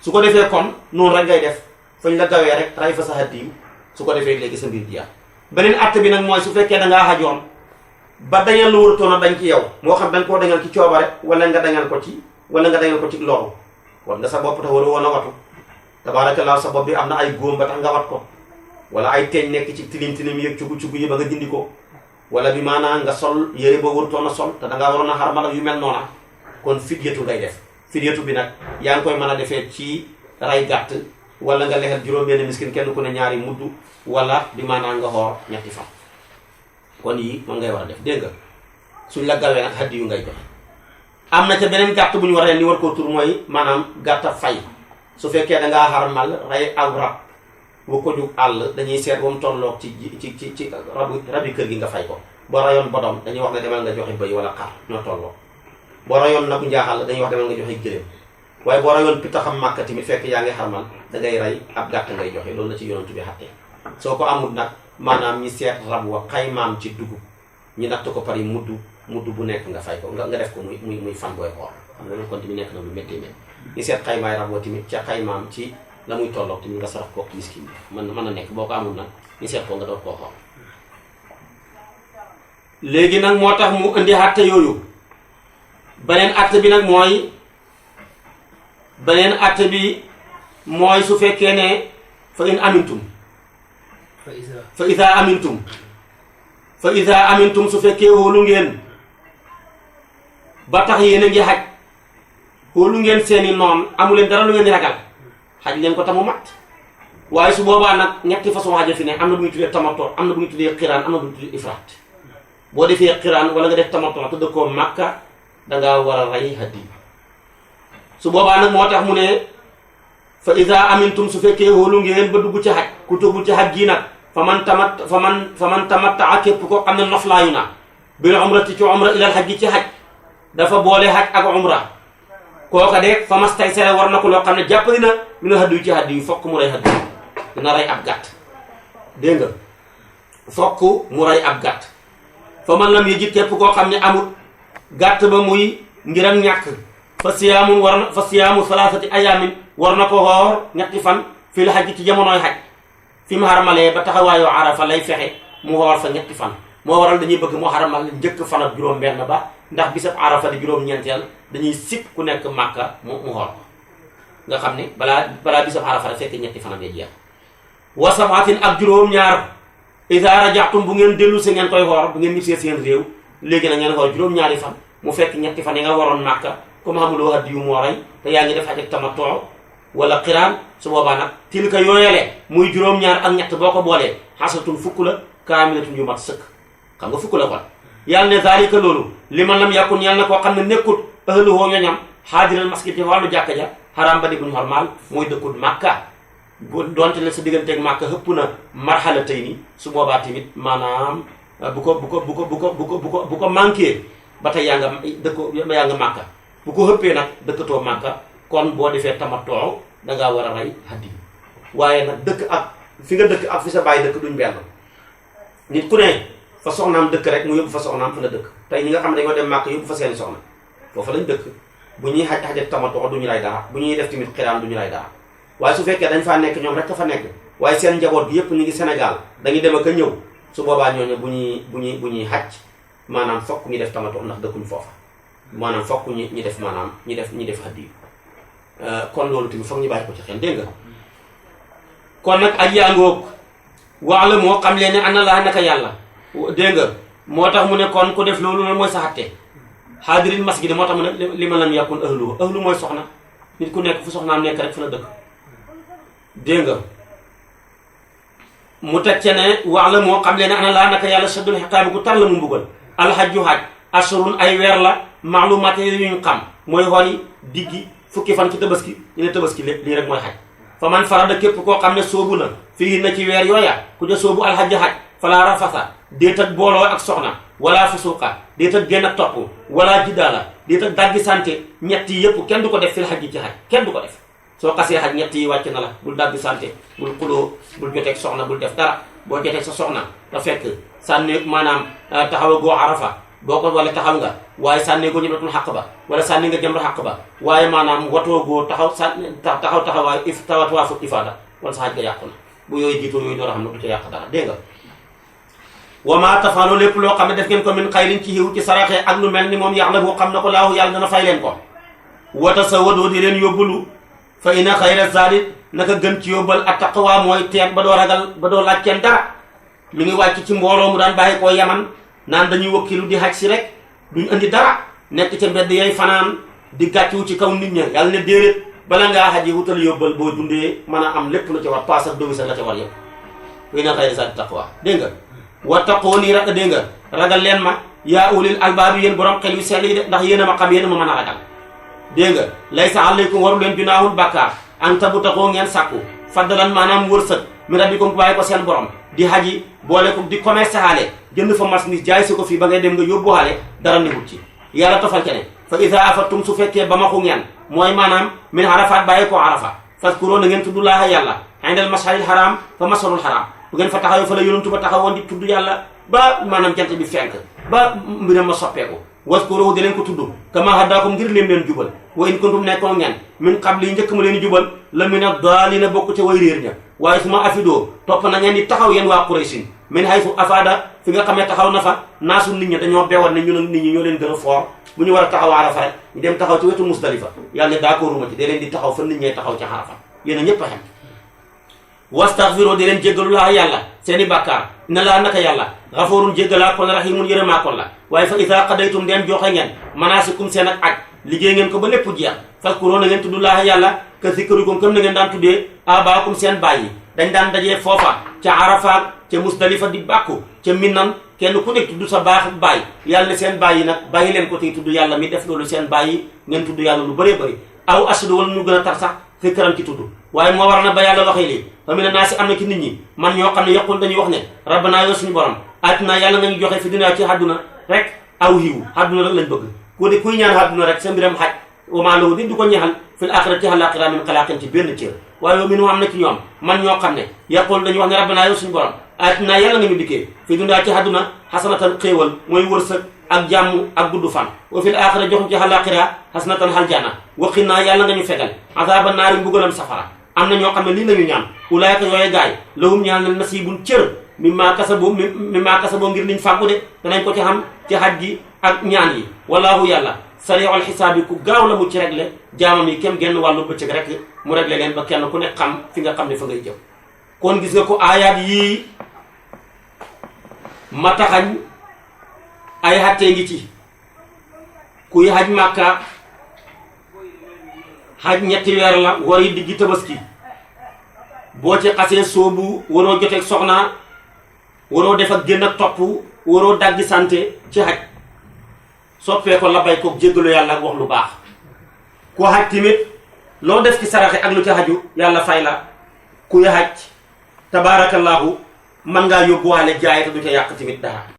su ko defee kon noonu rek ngay def fañ la gawee rek ray fa sa hadiyu su ko defee léegi sa mbir jeex beneen att bi nag mooy su fekkee da ngaa xajoon ba dañal lu waratoon a dañ ci yow moo xam da nga koo dañal ci coobare wala nga dañal ko ci loru kon nga sa bopp tax waru woon a watu tabaarakallaa sa bopp bi am na ay góom ba tax nga wat ko wala ay teeñ nekk ci tilim yëg cugu yi ba nga dindi ko wala bi maanaam nga sol yére boo warutoon a sol te da ngaa waroon a xarmal yu mel noona kon fidyatu ngay def fidyatu bi nag yaa ngi koy mën a defee ci ray gàtt wala nga lexel juróom-benn miskin kenn ku ne ñaari mudd wala di maanaam nga xoor ñetti fan kon yii moom ngay war a def dégg nga suñ la gawee nag hadiyu ngay joxe am na ca beneen gàtt bu ñu war a ni war koo tur mooy maanaam gàtta fay su fekkee da ngaa xarmal rey aw rab bu ko jug àll dañuy seet ba mu tolloog ci rabi kër gi nga fay ko boo rayoon bodom dañuy wax ne demal nga joxe bëy wala xar ñoo tolloo boo rayoon nagu njaaxal dañuy wax demal nga joxe gëléem waaye boo rayoon pitaxam màkk tamit fekk yaa ngi xarmal da ngay rey ab gàtt ngay joxe loolu la ci yonent bi xattee soo ko amul nag maanaam ñi seet rab wa xaymaam ci dugub ñi natt ko pare mudd bu nekk nga fay ko nga def ko muy fan booy xool xam nga loolu kon tamit nekk na lu métti métti ñi seet xaymaay rab wa tamit ca xaymaam ci la muy tolloog tamit nga sarax ko miskin bi mën na nekk boo ko amul nag ñi seet ko nga doon koo xool léegi nag moo tax mu indi àtte yooyu beneen àtte bi nag mooy su fekkee ne fa in amintum fa iza amintum su fekkee wóolu ngeen ba tax yéen a ngi xaj wóolu ngeen seeni noon amu leen dara lu ngeen di ragal xaj leen ko tamu mat waaye su boobaa nag ñetti façon xaja fi ne am na bu ñu tuddee tamato am na bu ñu tuddee xiraan am na bu ñu tuddee ifraat boo defee xiraan wala nga def tamato te dëkkoo Makka dangaa war a rey hadiyu su boobaa nag moo tax mu ne fa iza amintum su fekkee wóolu ngeen ba dugg ci xaj ku dugg ci xaj gi nag fa man tamatta képp ko xam ne noflaayu na bil umrati ci umra ilal xaj gi ci xaj dafa boole xaj ak umra kooka de fa mastay sere war na ko loo xam ne jàppali na mi na hadiyu ci hadiyu fokk mu rey hadiyu dina rey ab gàtt dégg nga fokk mu rey ab gàtt fa man lam yajid képp koo xam ne amul gàtt ba muy ngir ak ñàkk fa siyaamu salaasati ayaamin war na ko xoor ñetti fan fii la xaj ci jamonooy xaj fi mu xaramalee ba taxawaayoo arafa lay fexe mu xoor fa ñetti fan moo waral dañuy bëgg moo xaramal njëkk fan ak juróom benn ba ndax bisab arafa di juróom-ñeenteel dañuy sip ku nekk Màkka mu xoor ko nga xam ne balaa bisab arafa fekk ñetti fan ak jeex wa sab'atin ak juróom-ñaar iza rajaxtum bu ngeen dellu si ngeen koy xoor bu ngeen ñibbisee seen réew léegi na ngeen xoor juróom-ñaari fan mu fekk ñetti fan yi nga waroon Màkka comme xamuloo hadiyu moo rey te yaa ngi def xaj ak tamattu wala xiraan su boobaa nag tilka yooyale muy juróom-ñaar ak ñett boo ko boolee xasatun fukk la kaamilatun yu mat sëkk xam nga fukk la kon yàlla ne zalika loolu li man lam yakun yàlla na koo xam ne nekkut ahluhu ñoñam xaadiral masjid ci wàllu jàkka ja xaraam ba di buñ xormaal mooy dëkkut Màkka bu doonte ne sa digganteeg Màkka hëpp na marxala tey ni su boobaa tamit maanaam bu ko manqué ba tey yaa nga Màkka bu ko hëppee nag dëkkatoo Màkka kon boo defee tamatoo dangaa war a rey hadiyu waaye nag dëkk ak fi nga dëkk ak fi sa baay dëkk duñ benn nit ku ne fa soxnaam dëkk rek mu yóbbu fa soxnaam fa la dëkk tey ñi nga xam ne dañoo dem Màkka yóbbu fa seeni soxna foofu lañ dëkk bu ñuy xaj tamatoo duñu lay dara bu ñuy def tamit xiraan duñu lay dara waaye su fekkee dañ faa nekk ñoom rek fa nekk waaye seen njaboot bi yëpp ñu ngi Sénégal dañuy dem ak a ñëw su boobaa ñooñu bu ñuy xaj maanaam fokk ñu def tamatoo ndax dëkkuñ foofa maanaam fokk ñu def maanaam ñu def hadiyu kon loolu tamit foog ñu bàyyi ko ci xel dégg nga kon nag aj yaa ngoog wax la moo xam leen ne ana laa naka yàlla dégg nga moo tax mu ne kon ku def loolu mooy sa xatte xaadiril masjid moo tax mu ne li ma lam yakun ahlu mooy soxna nit ku nekk fu soxnaam nekk rek fu la dëkk dégg nga mu teg ca ne wax la moo xam leen ne ana laa naka yàlla saddul xiqaabi ku tar la mu mbugal alxajju xaaj assurun ay weer la maalumaat yuñ xam mooy xooli diggi fukki fan ci tabaski ñu ne tabaski lépp lii rek mooy xaj fa man farada képp koo xam ne soobu na fii na ci weer yooya ku ja soobu alxajja xaj falaa rafasa déet ak booloo ak soxna wala fusuqa déet ak génn ak topp wala jiddaala déet ak daggi santé ñett yi yëpp kenn du ko def fil xaj ji ci xaj kenn du ko def soo xasee xaj ñett yi wàcc na la bul daggi santé bul xuloo bul joteeg soxna bul def dara boo joteeg sa soxna te fekk sànni maanaam taxawa goo arafa boo ko wala taxaw nga waaye sànnee goo ñëmatul xaq ba wala sànni nga jëmra xaq ba waaye maanaam watoo goo taxawaay tawaafu ifaada wala sa xaj nga yàqu na bu yooyu jiitoo yooyu door a xam ne du ca yàq dara dégg nga wa maa tafalu lépp loo xam ne def ngeen ko min xayrin ci xiw ci saraxee ak lu mel ni moom yàlla boo xam ne ko laahu yàlla dana fay leen ko wata sa wadoo di leen yóbbulu fa ina xayra zaadi naka gën ci yóbbal ak taqwa mooy teeg ba doo ragal ba doo laaj kenn dara mi ngi wàcc ci mbooloo mu daan bàyyi koo yaman naan dañuy wakkilu di xaj si rek duñ andi dara nekk ca mbedd yay fanaan di gàcciwu ci kaw nit ña yàlla ne déedéet bala ngaa xaji wutal yóbbal boo dundee mën a am lépp la ca war paas ak dogi sax la ca war yëpp fa ina xayra zaadi taqwa dégg nga wattaqooni rek dégg nga ragal leen ma yaa ulil albaabi yéen borom xel yu sell yi de ndax yéen a ma xam yéen a ma mën a ragal dégg nga laysa alaykum waru leen junaahun bàkkaar an tabtaxoo ngeen sàkku faddalan maanaam wërsëg mi rabbikum bàyyi ko seen borom di haji boole ko di commerce xaale jënd fa marchandise jaay si ko fii ba ngay dem nga yóbbu xaale dara newut ci yàlla tofal ca ne fa ida afattum su fekkee ba maxu ngeen mooy maanaam min arafat bàyyi ko arafa faskuroo na ngeen tudd laaha yàlla indal masharil haram fa masharul haram bu ngeen fa taxawee fa la yonantu ba taxawoon di tudd yàlla ba maanaam jant bi fenk ba mbiram ma soppeeku waskuruhu di leen ko tudd kama hadaakum ngir leen jubal wa in kuntum nekkoon ngeen min qabli njëkk ma leen jubal la mina daalina bokk ca way réer ña waaye su ma afidoo topp na ngeen di taxaw yéen waa Quraysin min haythu afaada fi nga xam ne taxaw na fa naasu nit ñi dañoo bewoon ne ñu nit ñi ñoo leen gën a foor bu ñu war a taxaw Arafa rek ñu dem taxaw ci wetu Musdalifa yàlla ne d'accord ma ci da leen di taxaw fa nit ñee taxaw ci Arafa yéen a ñëpp a xem wastaghfiru di leen jéggalu laa yàlla seeni bàkkaar inna laa naka yàlla xafoorun jéggalaa kon rahimun yërëmaa kon la waaye fa iza qadaytum dem joxe ngeen manaasikum seen ak aj liggéey ngeen ko ba lépp jeex fazkuru na ngeen tudd laa yàlla ka zikrikum comme na ngeen daan tuddee abaakum seen baay yi dañ daan dajee foofa ca Arafaat ca Musdalifa di bàkku ca Minan kenn ku nekk tudd sa baax baay yàlla ne seen baay yi nag bàyyi leen ko tey tudd yàlla mi def loolu seen baay yi ngeen tudd yàlla lu bëree bëri aw ashadu wala ñu gën a tar sax fikran ci tudd waaye moo war na ba yàlla waxee lii fa mina naasi am na ci nit ñi man ñoo xam ne yaqul dañuy wax ne rabbana yow suñu borom atina yàlla nga ñu joxe fi dunya ci àdduna rek aw hiiw àdduna rek lañ bëgg ku de kuy ñaan àdduna rek sa mbiram xaj wa maa lahu di du ko ñeexal fil aaxirati ci àllaaxira min xalaaqin ci benn cër waaye yow mi nu am na ci ñoom man ñoo xam ne yaqul dañuy wax ne rabbana yow suñu borom atina yàlla nga ñu dikkee fi dunya ci àdduna xasanatan xéewal mooy wërsëg ak jàmm ak gudd fan wa fil aaxira joxum ci àllaaxira xasanatan aljanna waqinaa yàlla nga ñu fegal azaaba naari mbugalam safara am na ñoo xam ne lii lañu ñaan ulaayka yooye gaay lahum ñaan leen nasiibun cër mimmaa kasaboo ngir liñ fàggu de danañ ko ci xam ci xaj gi ak ñaan yi wallaahu yàlla sari'ul xisaab yi ku gaaw la mu ci réglé jaamam yi kem genn wàllu bëccëg rek mu réglé leen ba kenn ku ne xam fi nga xam ne fa ngay jëm kon gis nga ko aayaat yii ma taxañ ay xattee ngi ci kuy xaj màkka xaj ñetti weer la war yi diggi tabaski boo ci xasee soobu waroo joteeg soxna waroo def ak génn ak topp waroo daggi santé ci xaj soppee ko labay ko jéggalu yàlla ak wax lu baax ku xaj tamit loo def ci saraxe ak lu ci xaju yàlla fay la kuy xaj tabaarakallaahu mën ngaa yóbbuwaale jaay te du ca yàq tamit dara